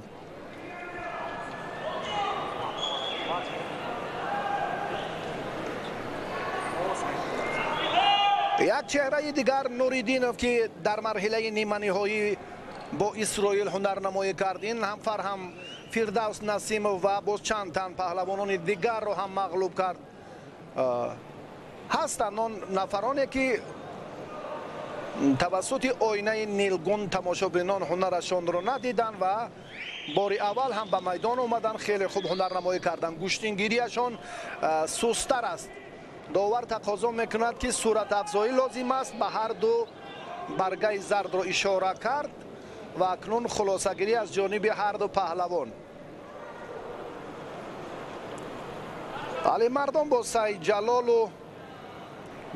Як чеҳраи дигар Нуриддинов ки дар марҳилаи ниманиҳоӣ бо Исроил ҳунарнамоӣ кард, ин ҳамфар ҳам Фирдавс Насимов ва боз чанд тан паҳлавонони дигарро ҳам мағлуб кард. Ҳастанд он нафароне ки тавассути оинаи нилгун тамошобинон ҳунарашонро надиданд ва бори аввал ҳам ба майдон омаданд, хеле хуб ҳунарнамоӣ карданд. Гӯштингирияшон сустар аст. Довар тақозо мекунад ки суратафзоӣ лозим аст. Ба ҳар ду баргаи зардро ишора кард ва акнун хулосагирӣ аз ҷониби ҳар ду паҳлавон. Алимардон бо Саидҷалолу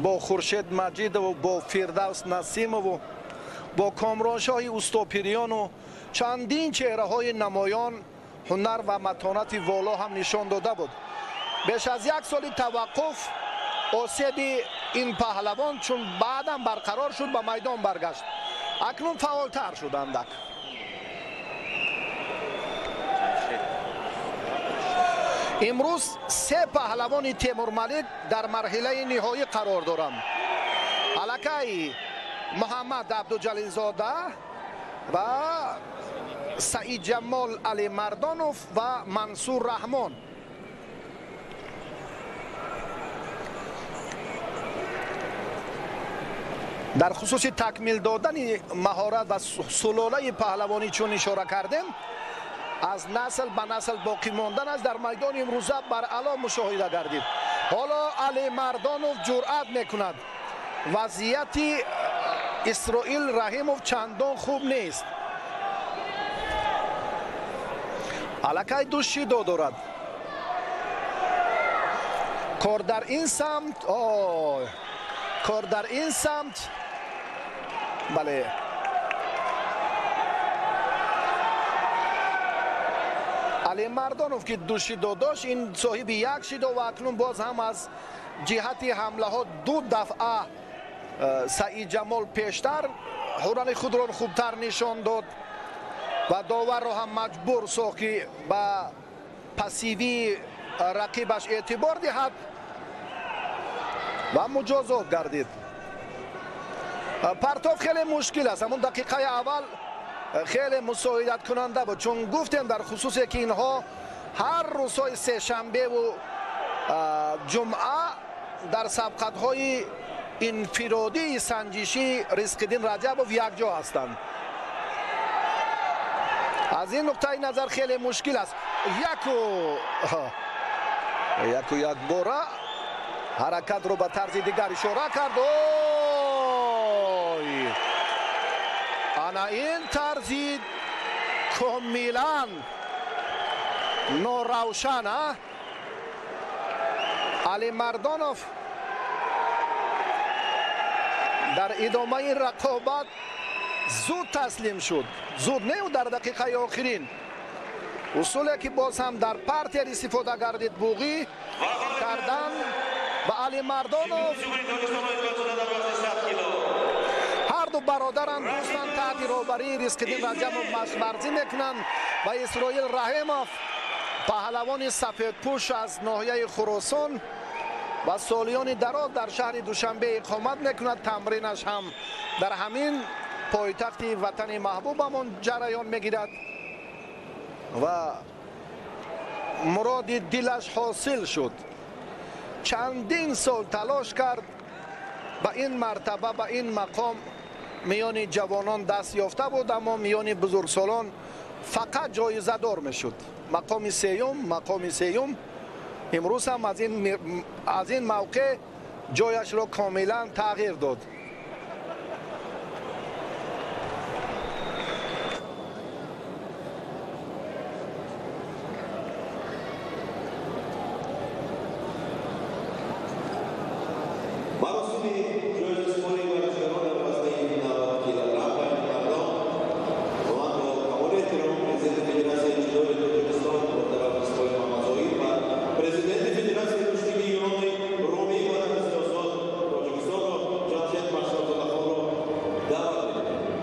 бо Хуршед Маҷидову бо Фирдавс Насимову бо Комроншоҳи Устопирёну чандин чеҳраҳои намоён ҳунар ва матонати воло ҳам нишон дода буд. Беш аз 1 соли таваққуф осеби ин паҳлавон чун баъдан барқарор шуд, ба майдон баргашт. Акнун фаъолтар шуд андак. Имрӯз 3 паҳлавони Темурмалик дар марҳилаи ниҳоӣ қарор доранд. Аллакай Муҳаммад Абдуҷалилзода ва Саидҷамол Алимардонов ва Мансур Раҳмон. Дар хусуси такмил додани маҳорат ва сулолаи паҳлавонӣ чун ишора кардем, аз насл ба насл боқӣ мондан аст. Дар майдони имрӯза баръало мушоҳида гардид. Ҳоло Алимардонов ҷуръат мекунад. Вазъияти Исроил Раҳимов чандон хуб нест. Аллакай ду шидо дорад. Кор дар ин самт, кор дар ин самт. Бале. Алимардонов ки ду шидо дошт, ин соҳиби як шидо ва акнун боз ҳам аз ҷиҳати ҳамлаҳо ду дафъа Саидҷамол пештар ҳунари худро хубтар нишон дод ва доварро ҳам маҷбур сохт, ки ба пассивии рақибаш эътибор диҳад ва муҷозот гардид. Партов хеле мушкил аст. Ҳамон дақиқаи аввал хеле мусоидаткунанда буд, чун гуфтем дар хусусе ки инҳо ҳар рӯзҳои сешанбеву ҷумъа дар сабқатҳои инфиродии санҷишӣ Ризқиддин Раҷабов якҷо ҳастанд. Аз ин нуқтаи назар хеле мушкил аст. Яку якбора ҳаракатро ба тарзи дигар ишора кард. Ой! Ана ин тарзи комилан норавшан, а? Алимардонов дар идомаи рақобат зуд таслим шуд. Зуд не, дар дақиқаи охирин. Усуле ки боз ҳам дар партер истифода гардид, буғӣ кардан ва Алимардонов. Ҳар ду бародаранд, дӯстанд, таҳти роҳбарии Ризқиддин Раҷабов машварзӣ мекунанд ва Исроил Раҳимов, паҳлавони сафедпӯш аз ноҳияи Хуросон ва солиёни дароз дар шаҳри Душанбе иқомат мекунад. Тамринаш ҳам дар ҳамин пойтахти ватани маҳбубамон ҷараён мегирад ва муроди дилаш ҳосил шуд. Чандин сол талош кард, ба ин мартаба, ба ин мақом миёни ҷавонон даст ёфта буд, аммо миёни бузургсолон фақат ҷоизадор мешуд. Мақоми сеюм, мақоми сеюм. Имрӯз ҳам аз ин мавқеъ ҷояшро комилан тағйир дод. Маросими ҷоизасупории варзишгарон дар вазни 90 килограмм байни мардон ман бо камоли эҳтиром президенти Федератсияи ҷудои Тоҷикистон муҳтарам Исмоил Мамадзоир ва президенти Федератсияи гӯштини юнони румӣ ва тарзи озод Тоҷикистонро Ҷамшед Машрабзодахонро даъват менамоем.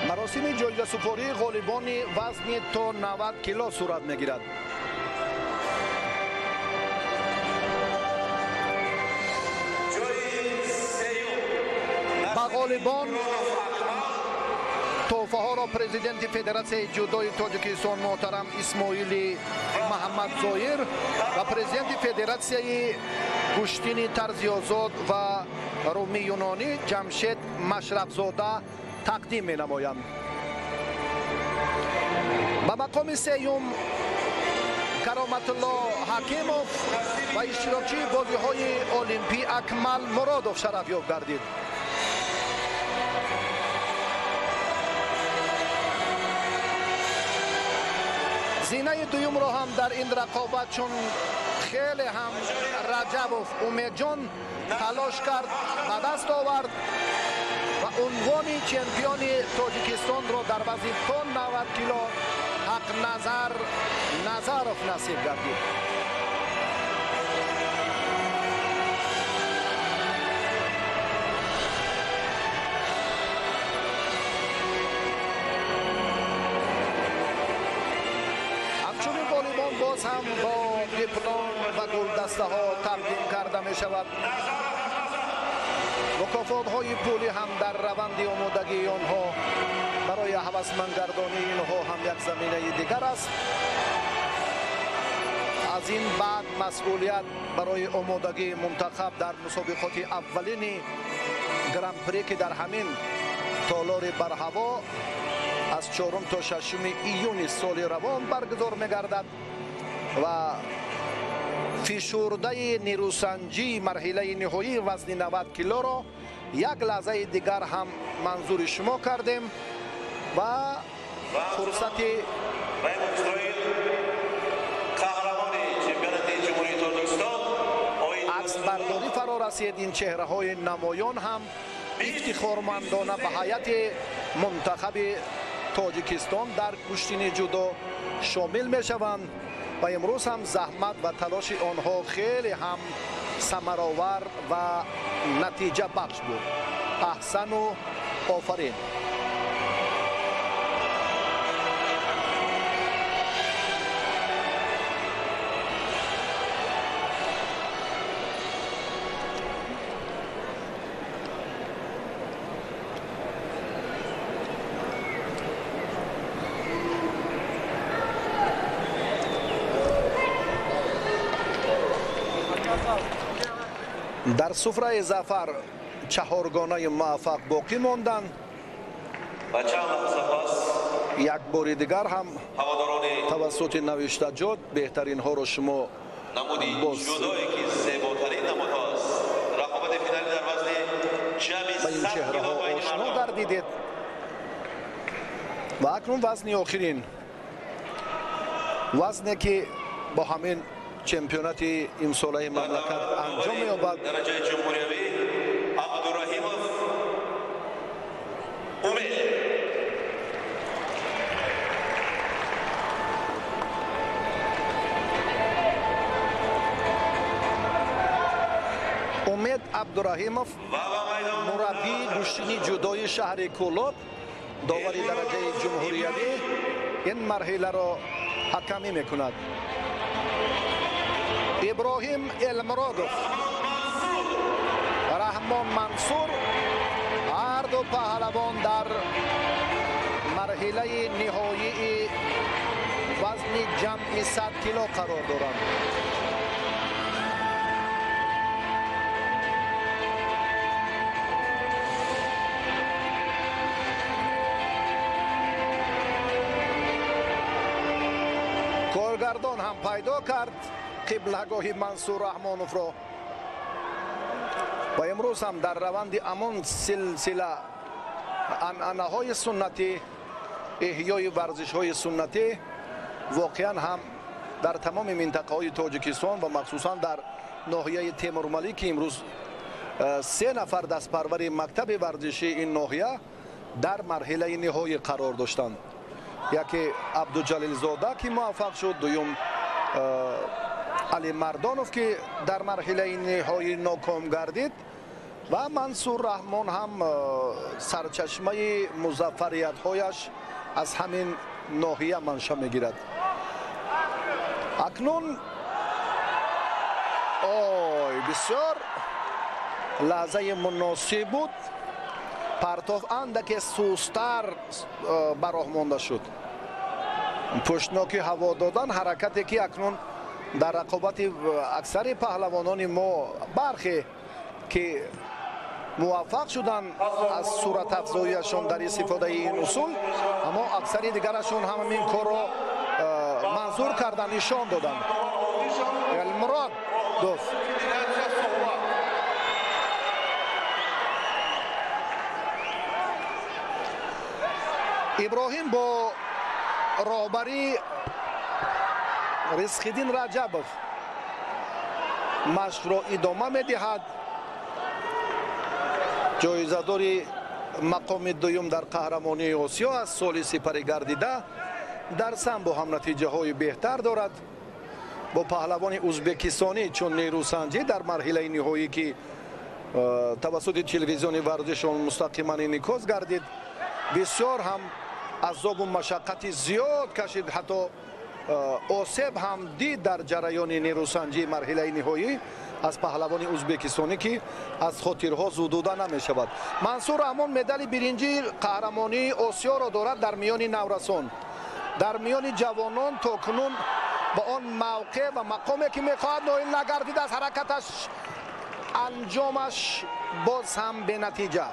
Маросими ҷоизасупории ғолибони вазни то 90 кило сурат мегирад. Ба ғолибон тӯҳфаҳоро президенти Федератсияи ҷудои Тоҷикистон муҳтарам Исмоили Маҳаммадзоир ва президенти Федератсияи гӯштини тарзи озод ва румии юнонӣ Ҷамшед Машрафзода тақдим менамоянд. Ба мақоми сеюм Кароматулло Ҳакимов ва иштирокчии бозиҳои олимпӣ Акмал Муродов шарафёб гардид. Зинаи дуюмро ҳам дар ин рақобат, чун хеле ҳам Раҷабов Умедҷон талош кард, ба даст овард ва унвони чемпиони Тоҷикистонро дар вазни то 90 кило Ҳақназар Назаров насиб гардид. Ҳамчунин ғолибон боз ҳам бо диплом ва гулдастаҳо тақдим карда мешавад. Мукофотҳои пулӣ ҳам дар раванди омодагии онҳо барои ҳавасмандгардонии инҳо ҳам як заминаи дигар аст. Аз ин баъд масъулият барои омодагии мунтахаб дар мусобиқоти аввалини Гран-при ки дар ҳамин толори барҳаво аз 4 то 6 июни соли равон баргузор мегардад ва фишурдаи нерӯсанҷии марҳилаи ниҳоии вазни 90 килоро як лаҳзаи дигар ҳам манзури шумо кардем ва фурсати аксбардорӣ фаро расид. Ин чеҳраҳои намоён ҳам ифтихормандона ба ҳайати мунтахаби Тоҷикистон дар гӯштини ҷудо шомил мешаванд ва имрӯз ҳам заҳмат ва талоши онҳо хеле ҳам самаровар ва натиҷабахш буд. Аҳсану офарин. Дар суфраи зафар чаҳоргонаи муваффақ боқӣ монданд. Як бори дигар ҳам тавассути навиштаҷот беҳтаринҳоро шумо боз ба ин чеҳраҳо ошно гардидед. Ва акнун вазни охирин, вазне ки бо ҳамин чемпионати имсолаи мамлакат анҷом меёбад. Дараҷаи ҷумҳуриявӣ Абдураҳимов Умед. Умед Абдураҳимов, мураббии гӯштини ҷудои шаҳри Кӯлоб, довари дараҷаи ҷумҳуриявӣ, ин марҳиларо ҳакамӣ мекунад. Иброҳим Элмуродов, Раҳмон Мансур, ҳар ду паҳлавон дар марҳилаи ниҳоии вазни ҷамъи 100 кило қарор доранд. Коргардон ҳам пайдо кард қиблагоҳи Мансур Раҳмоновро ва имрӯз ҳам дар раванди амон силсила анъанаҳои суннатӣ, эҳёи варзишҳои суннатӣ воқеан ҳам дар тамоми минтақаҳои Тоҷикистон ва махсусан дар ноҳияи Темурмалик, ки имрӯз 3 нафар дастпарвари мактаби варзишии ин ноҳия дар марҳилаи ниҳоӣ қарор доштанд. Яке Абдуҷалилзода, ки муваффақ шуд, дуюм Али Мардонов, ки дар марҳилаи ниҳоӣ ноком гардид, ва Мансур Раҳмон ҳам сарчашмаи музаффариятҳояш аз ҳамин ноҳия манша мегирад. Акнун ой, бисёр лаҳзаи муносиб буд. Партов андаке сустар ба роҳ монда шуд. Пуштноки ҳаво додан, ҳаракате ки акнун дар рақобати аксари паҳлавонони мо бархе ки муваффақ шуданд аз суратафзоияшон дар истифодаи ин усул, аммо аксари дигарашон ҳам ин корро манзур кардан, нишон доданд. Элмурод гуфт. Иброҳим бо роҳбарии Ризқиддин Раҷабов машқро идома медиҳад. Ҷоизадори мақоми дуюм дар қаҳрамонии Осиё аз соли сипарӣ гардида, дар самбо ҳам натиҷаҳои беҳтар дорад. Бо паҳлавони ӯзбекистонӣ чун нерӯсанҷӣ дар марҳилаи ниҳоӣ, ки тавассути телевизиони варзишон мустақиман инъикос гардид, бисёр ҳам азобу машаққати зиёд кашид, ҳатто осеб ҳам дид дар ҷараёни нерӯсанҷии марҳилаи ниҳоӣ аз паҳлавони ӯзбекистонӣ, ки аз хотирҳо зудуда намешавад. Мансур Раҳмон медали биринҷии қаҳрамонии Осиёро дорад дар миёни наврасон. Дар миёни ҷавонон то кунун ба он мавқеъ ва мақоме ки мехоҳад ноил нагардид. Аз ҳаракаташ Анҷомаш боз ҳам бенатиҷа.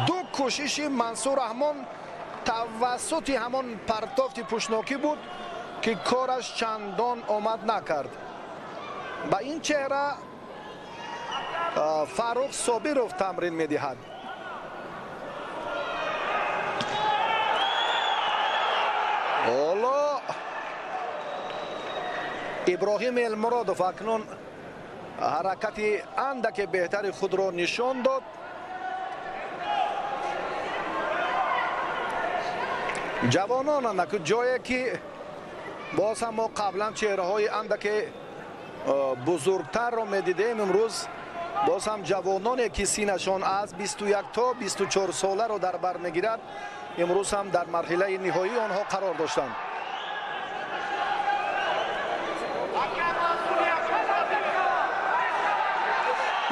Ду кӯшиши Мансур Раҳмон тавассути ҳамон партофти пӯшнокӣ буд, ки кораш чандон омад накард. Ба ин чеҳра Фаррух Собиров тамрин медиҳад. Ҳоло Иброҳим Элмуродов акнун ҳаракати андаке беҳтари худро нишон дод. Ҷавонон андаку ҷое ки боз ҳам мо қаблан чеҳраҳои андаке бузургтарро медидем, имрӯз боз ҳам ҷавононе ки синашон аз 21 то 24 соларо дар бар мегирад, имрӯз ҳам дар марҳилаи ниҳоии онҳо қарор доштанд.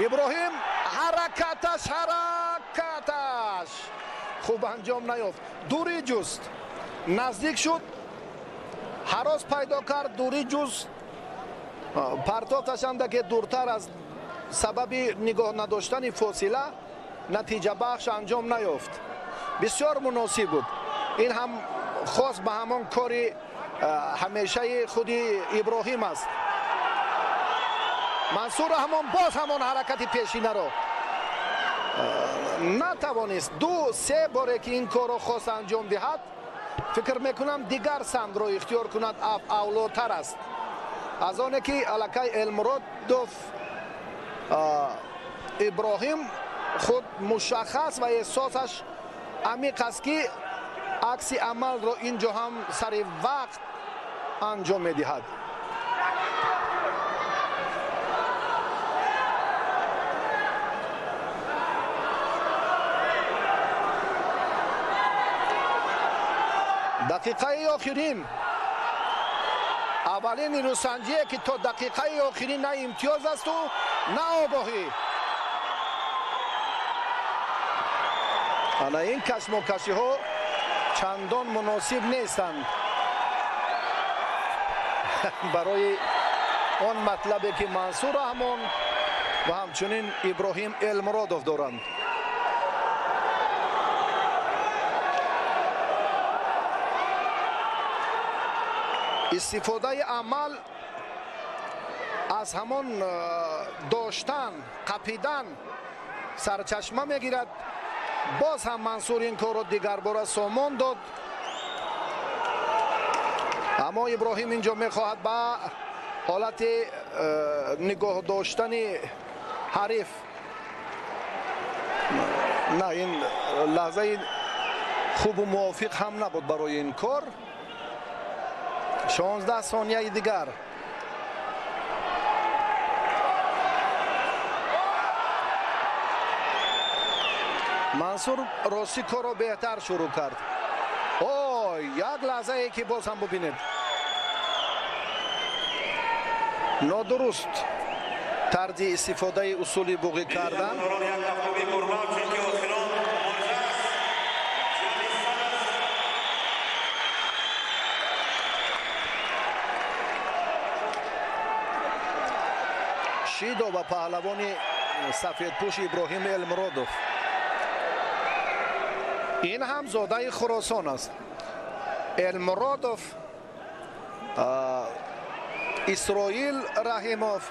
Иброҳим ҳаракаташ хуб анҷом наёфт. Дурӣ ҷуст, наздик шуд, ҳарос пайдо кард, дурӣ ҷуст, партофташ андаке дуртар аз сабаби нигоҳ надоштани фосила натиҷабахш анҷом наёфт. Бисёр муносиб буд. Ин ҳам хос ба ҳамон кори ҳамешаи худи Иброҳим аст. Мансур Раҳмон боз ҳамон ҳаракати пешинаро натавонист. Ду се боре ки ин корро хост анҷом диҳад, фикр мекунам дигар самтро ихтиёр кунад авлотар аст. Аз оне ки аллакай Элмуродов Иброҳим худ мушаххас ва эҳсосаш амиқ аст, ки акси амалро ин ҷо ҳам сари вақт анҷом медиҳад. Дақиқаи охирин, аввалин нирӯсанҷие ки то дақиқаи охирин на имтиёз асту на огоҳӣ. Ана ин кашмокашиҳо чандон муносиб нестанд барои он матлабе ки Мансур Раҳмон ва ҳамчунин Иброҳим Элмуродов доранд. Истифодаи амал аз ҳамон доштан, қапидан сарчашма мегирад. Боз ҳам Мансур ин корро дигарбора сомон дод, аммо Иброҳим инҷо мехоҳад ба ҳолати нигоҳ доштани ҳариф. На, ин лаҳзаи хубу мувофиқ ҳам набуд барои ин кор. 16 сонияи дигар. Мансур рости корро беҳтар шурӯъ кард. Ой, як лаҳзае ки боз ҳам бубинед. Нодуруст тарзи истифодаи усули буғӣ кардан. Шидо ва паҳлавони сафедпӯш Иброҳим Элмуродов. Ин ҳам зодаи Хуросон аст. Элмуродов, Исроил Раҳимов,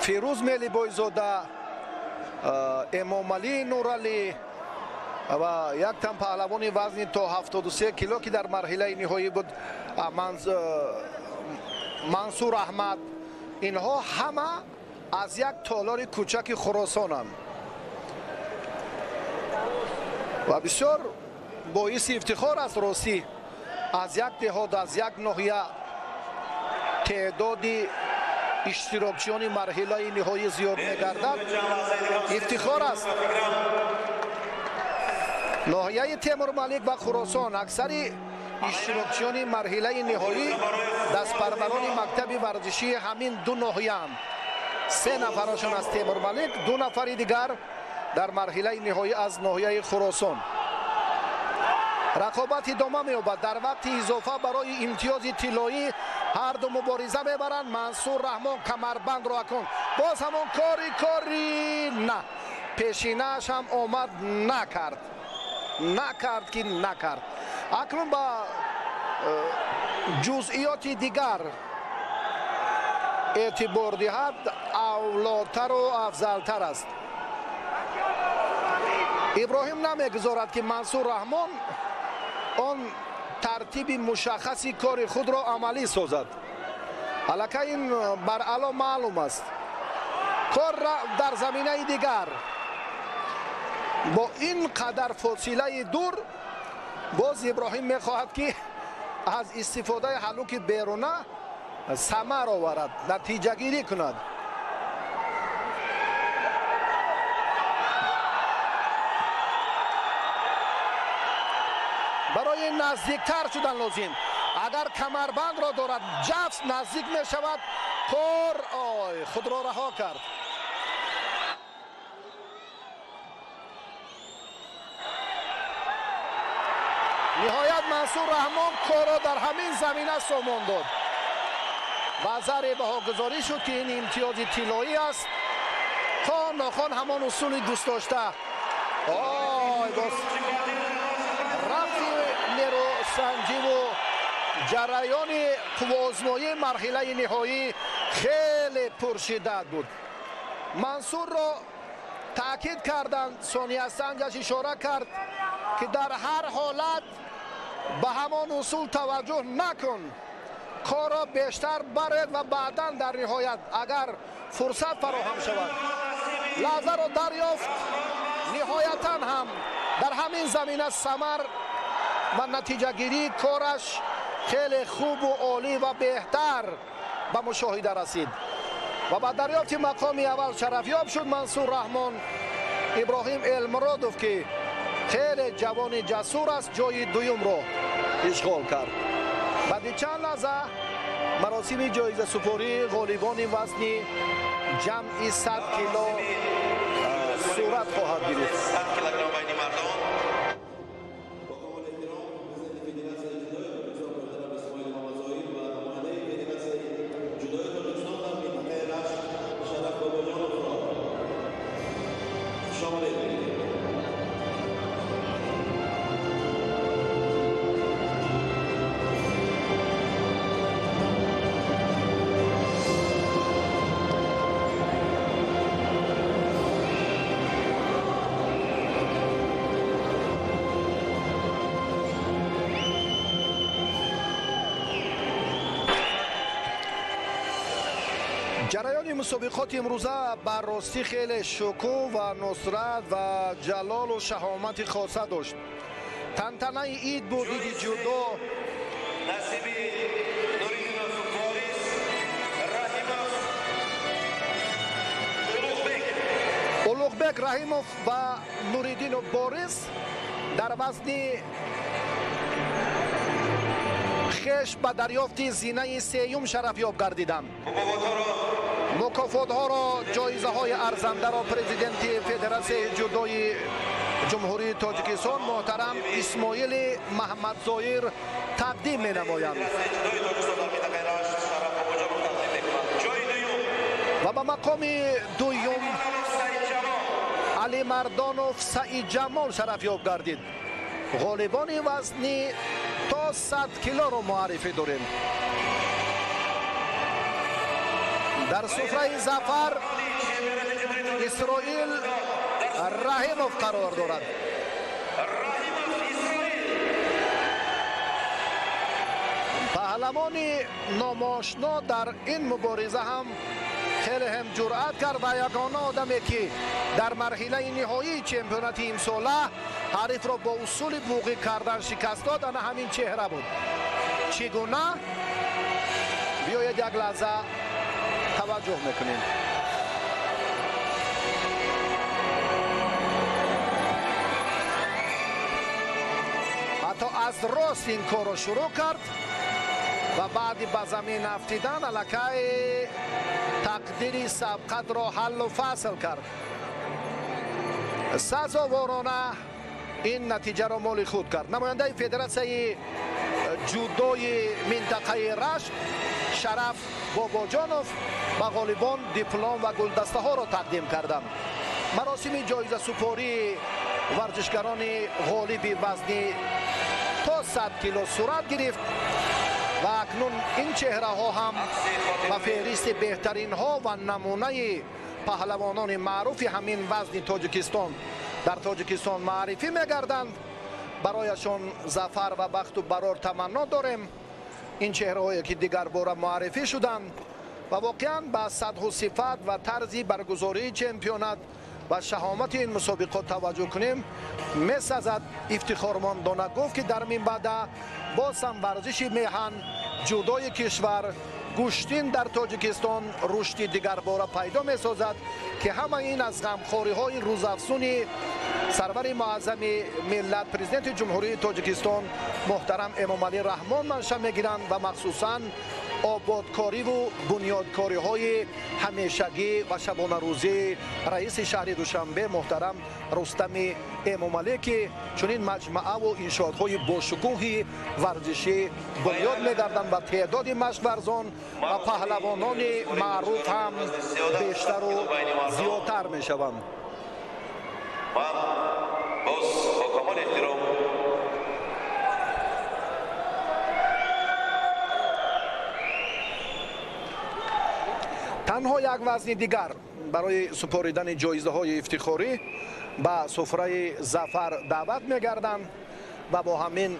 Фирӯз Мелибойзода, Эмомалӣ Нуралӣ ва як тан паҳлавони вазни то 73 кило ки дар марҳилаи ниҳоӣ буд, Мансур Аҳмад. Инҳо ҳама аз як толори кӯчаки Хуросонанд ва бисёр боиси ифтихор аст ростӣ аз як деҳот, аз як ноҳия теъдоди иштирокчиёни марҳилаи ниҳоӣ зиёд мегардад. Ифтихор аст. Ноҳияи Темурмалик ва Хуросон аксари иштирокчиёни марҳилаи ниҳоӣ дастпарварони мактаби варзишии ҳамин ду ноҳияанд. Се нафарашон аз Темурмалик, ду нафари дигар дар марҳилаи ниҳоӣ аз ноҳияи Хуросон. Рақобат идома меёбад. Дар вақти изофа барои имтиёзи тиллоӣ ҳар ду мубориза мебаранд. Мансур Раҳмон камарбандро акун боз ҳамон кори на пешинааш ҳам омад накард. Накард ки накард. Акнун ба ҷузъиёти дигар эътибор диҳад авлотару афзалтар аст. Иброҳим намегузорад ки Мансур Раҳмон он тартиби мушаххаси кори худро амалӣ созад. Аллакай ин баръало маълум аст. Кор дар заминаи дигар. Бо ин қадар фосилаи дур боз Иброҳим мехоҳад ки аз истифодаи ҳалуки беруна самар оварад, натиҷагирӣ кунад. Барои наздиктар шудан лозим. Агар камарбандро дорад, ҷафс наздик мешавад. Кор ой худро раҳо кард. Ниҳоят Мансур Раҳмон корро дар ҳамин замина сомон дод. Ва заре баҳогузорӣ шуд ки ин имтиёзи тиллоӣ аст. Хон нохон ҳамон усули дӯстдошта. Ой боз рафти нерӯсанҷиву ҷараёни қувваозмоии марҳилаи ниҳоӣ хеле пуршиддат буд. Мансурро таъкид карданд, сониясанҷаш ишора кард ки дар ҳар ҳолат ба ҳамон усул таваҷҷӯҳ накун, корро бештар баред ва баъдан дар ниҳоят агар фурсат фароҳам шавад. Лаҳзаро дарёфт. Ниҳоятан ҳам дар ҳамин замина самар ва натиҷагирии кораш хеле хубу олӣ ва беҳтар ба мушоҳида расид ва ба дарёфти мақоми аввал шарафёб шуд Мансур Раҳмон. Иброҳим Элмуродов ки хеле ҷавони ҷасур аст, ҷои дуюмро ишғол кард. Баъди чанд лаҳза маросими ҷоизасупории ғолибони вазни ҷамъи 100 кило сурат хоҳад гирифт. 100 килограмм байни мардон. Ҷараёни мусобиқоти имрӯза ба ростӣ хеле шукӯҳ ва нусрат ва ҷалолу шаҳомати хоса дошт. Тантанаи ид буд, иди ҷудо. Насиби Нуриддинов Борис, Раҳимов Улуғбек. Улуғбек Раҳимов ва Нуриддинов Борис дар вазни хеш ба дарёфти зинаи сеюм шарафёб гардиданд. Мукофотҳоро, ҷоизаҳои арзандаро президенти Федератсияи ҷудои Ҷумҳурии Тоҷикистон муҳтарам Исмоили Маҳмадзоир тақдим менамоянд. Ва ба мақоми дуюм Алимардонов Саидҷамол шарафёб гардид. Ғолибони вазни то 100 килоро муаррифӣ дорем. Дар суфраи зафар Исроил Раҳимов қарор дорад. Паҳлавони номошно дар ин мубориза ҳам хеле ҳам ҷуръат кард ва ягона одаме ки дар марҳилаи ниҳоии чемпионати имсола ҳарифро бо усули буғӣ кардан шикаст дод, ана ҳамин чеҳра буд. Чӣ гуна? Биёед як лаҳза таваҷҷӯҳ мекунем. Ҳатто аз рост ин корро шурӯъ кард ва баъди ба замин афтидан аллакай тақдири сабқатро ҳаллу фасл кард. Сазоворона ин натиҷаро моли худ кард. Намояндаи федератсияи ҷудои минтақаи Рашт Шараф Бобоҷонов ба ғолибон диплом ва гулдастаҳоро тақдим карданд. Маросими ҷоизасупории варзишгарони ғолиби вазни то 100 кило сурат гирифт ва акнун ин чеҳраҳо ҳам ба феҳристи беҳтаринҳо ва намунаи паҳлавонони маъруфи ҳамин вазни Тоҷикистон дар Тоҷикистон маърифӣ мегарданд. Барояшон зафар ва бахту барор таманно дорем. Ин чеҳраҳое ки дигарбора муаррифӣ шуданд ва воқеан ба сатҳу сифат ва тарзи баргузории чемпионат ва шаҳомати ин мусобиқот таваҷҷӯҳ кунем, месазад ифтихормандона гуфт, ки дар минбаъда боз ҳам варзиши меҳан, ҷудои кишвар, гӯштин дар Тоҷикистон рушди дигарбора пайдо месозад, ки ҳама ин аз ғамхориҳои рӯзафзуни сарвари муаззами миллат, президенти Ҷумҳурии Тоҷикистон муҳтарам Эмомалӣ Раҳмон манша мегиранд ва махсусан ободкориву бунёдкориҳои ҳамешагӣ ва шабонарӯзии раиси шаҳри Душанбе муҳтарам Рустами Эмомалӣ, ки чунин маҷмааву иншоотҳои бошукӯҳи варзишӣ бунёд мегарданд ва теъдоди машқварзон ва паҳлавонони маъруф ҳам бештару зиёдтар мешаванд. Ман боз бо камоли эҳтиром танҳо як вазни дигар барои супоридани ҷоизаҳои ифтихорӣ ба суфраи зафар даъват мегарданд ва бо ҳамин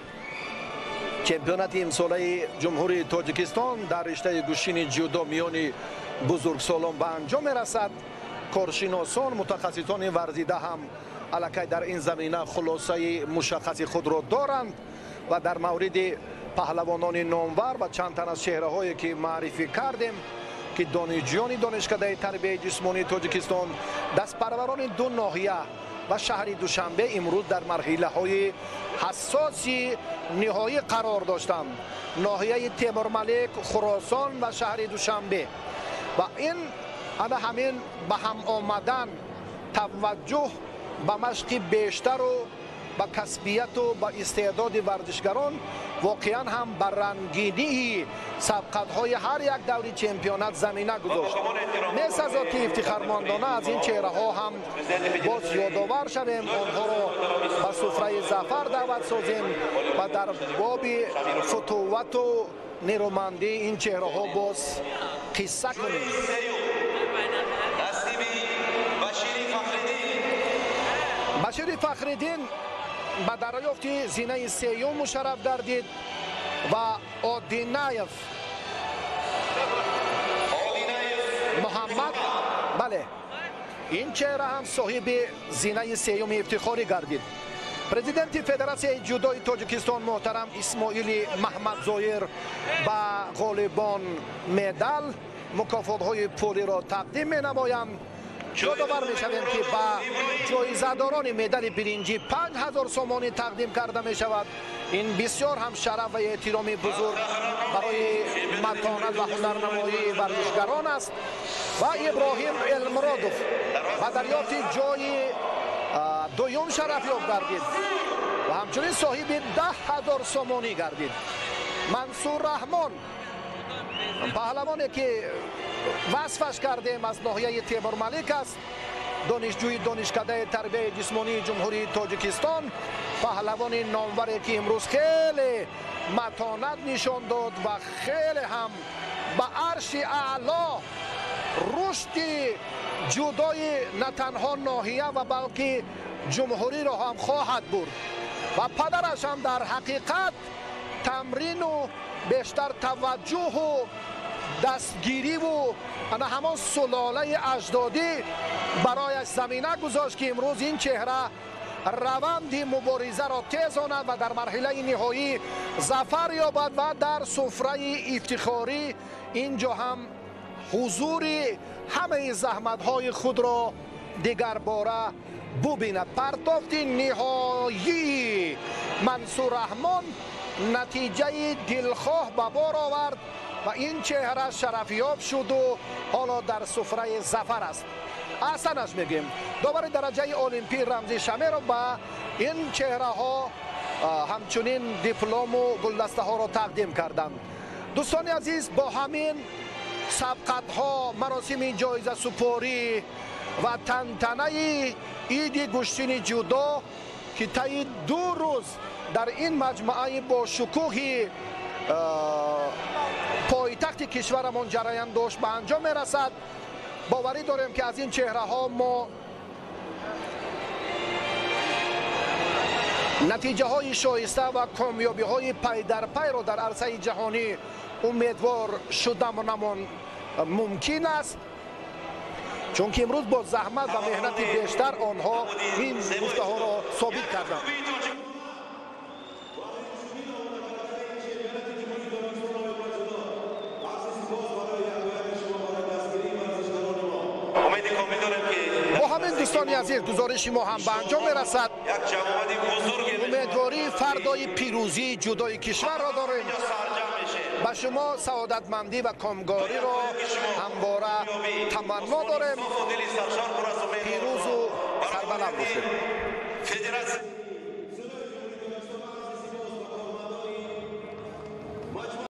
чемпионати имсолаи Ҷумҳурии Тоҷикистон дар риштаи гӯштини ҷудо миёни бузургсолон ба анҷом мерасад. Коршиносон, мутахассисони варзида ҳам аллакай дар ин замина хулосаи мушаххаси худро доранд ва дар мавриди паҳлавонони номвар ва чанд тан аз чеҳраҳое ки маърифӣ кардем, ки донишҷӯёни донишкадаи тарбияи ҷисмонии Тоҷикистон, дастпарварони ду ноҳия ва шаҳри Душанбе имрӯз дар марҳилаҳои ҳассоси ниҳоӣ қарор доштанд. Ноҳияи Темурмалик, Хуросон ва шаҳри Душанбе. Ва ин ана ҳамин ба ҳам омадан, таваҷҷӯҳ ба машқи бештару ба касбияту ба истеъдоди варзишгарон воқеан ҳам ба рангинии сабқатҳои ҳар як даври чемпионат замина гузошт. Месазад, ки ифтихормандона аз ин чеҳраҳо ҳам боз ёдовар шавем, онҳоро ба суфраи зафар даъват созем ва дар боби футувату нерӯмандии ин чеҳраҳо боз қисса кунем. Башири Фахриддин ба дарёфти зинаи сеюм мушарраф гардид ва Одинаев Муҳаммад, бале, ин чеҳра ҳам соҳиби зинаи сеюми ифтихорӣ гардид. Президенти Федератсияи ҷудои Тоҷикистон муҳтарам Исмоили Маҳмадзоир ба ғолибон медал, мукофотҳои пулиро тақдим менамоянд. Ёдовар мешавем, ки ба ҷоизадорони медали биринҷӣ 5000 сомонӣ тақдим карда мешавад. Ин бисёр ҳам шараф ва эҳтироми бузург барои матонат ва ҳунарнамоии варзишгарон аст. Ва Иброҳим Элмуродов ба дарёфти ҷои дуюм шарафёб гардид ва ҳамчунин соҳиби 10 000 сомонӣ гардид. Мансур Раҳмон, паҳлавоне ки васфаш кардем, аз ноҳияи Темурмалик аст, донишҷӯи донишкадаи тарбияи ҷисмонии Ҷумҳурии Тоҷикистон, паҳлавони номваре ки имрӯз хеле матонат нишон дод ва хеле ҳам ба арши аъло рушди ҷудои на танҳо ноҳия ва балки ҷумҳуриро ҳам хоҳад бурд. Ва падараш ҳам дар ҳақиқат тамрину бештар таваҷҷӯҳу дастгириву ана ҳамон сулолаи аҷдодӣ барояш замина гузошт, ки имрӯз ин чеҳра раванди муборизаро тезонад ва дар марҳилаи ниҳоӣ зафар ёбад ва дар суфраи ифтихорӣ ин ҷо ҳам ҳузури ҳамаи заҳматҳои худро дигарбора бубинад. Партофти ниҳоии Мансур Раҳмон натиҷаи дилхоҳ ба бор овард ва ин чеҳра шарафёб шуду ҳоло дар суфраи зафар аст. Аҳсанаш мегӯем. Довари дараҷаи олимпӣ Рамзи Шамеров ба ин чеҳраҳо ҳамчунин диплому гулдастаҳоро тақдим карданд. Дӯстони азиз, бо ҳамин сабқатҳо, маросими ҷоизасупорӣ ва тантанаи иди гӯштини ҷудо, ки таи 2 рӯз дар ин маҷмӯаи бошукӯҳи пойтахти кишварамон ҷараён дошт, ба анҷом мерасад. Боварӣ дорем, ки аз ин чеҳраҳо мо натиҷаҳои шоиста ва комёбиҳои пайдарпайро дар арсаи ҷаҳонӣ умедвор шуданамон мумкин аст, чунки имрӯз бо заҳмат ва меҳнати бештар онҳо ин гуфтаҳоро собит карданд. Бо ҳамин, дӯстони азиз, гузориши мо ҳам ба анҷом мерасад. Умедвории фардои пирӯзии ҷудои кишварро дорем. Ба шумо саодатмандӣ ва комгориро ҳамвора таманно дорем. Пирӯзу сарбаланд бошед.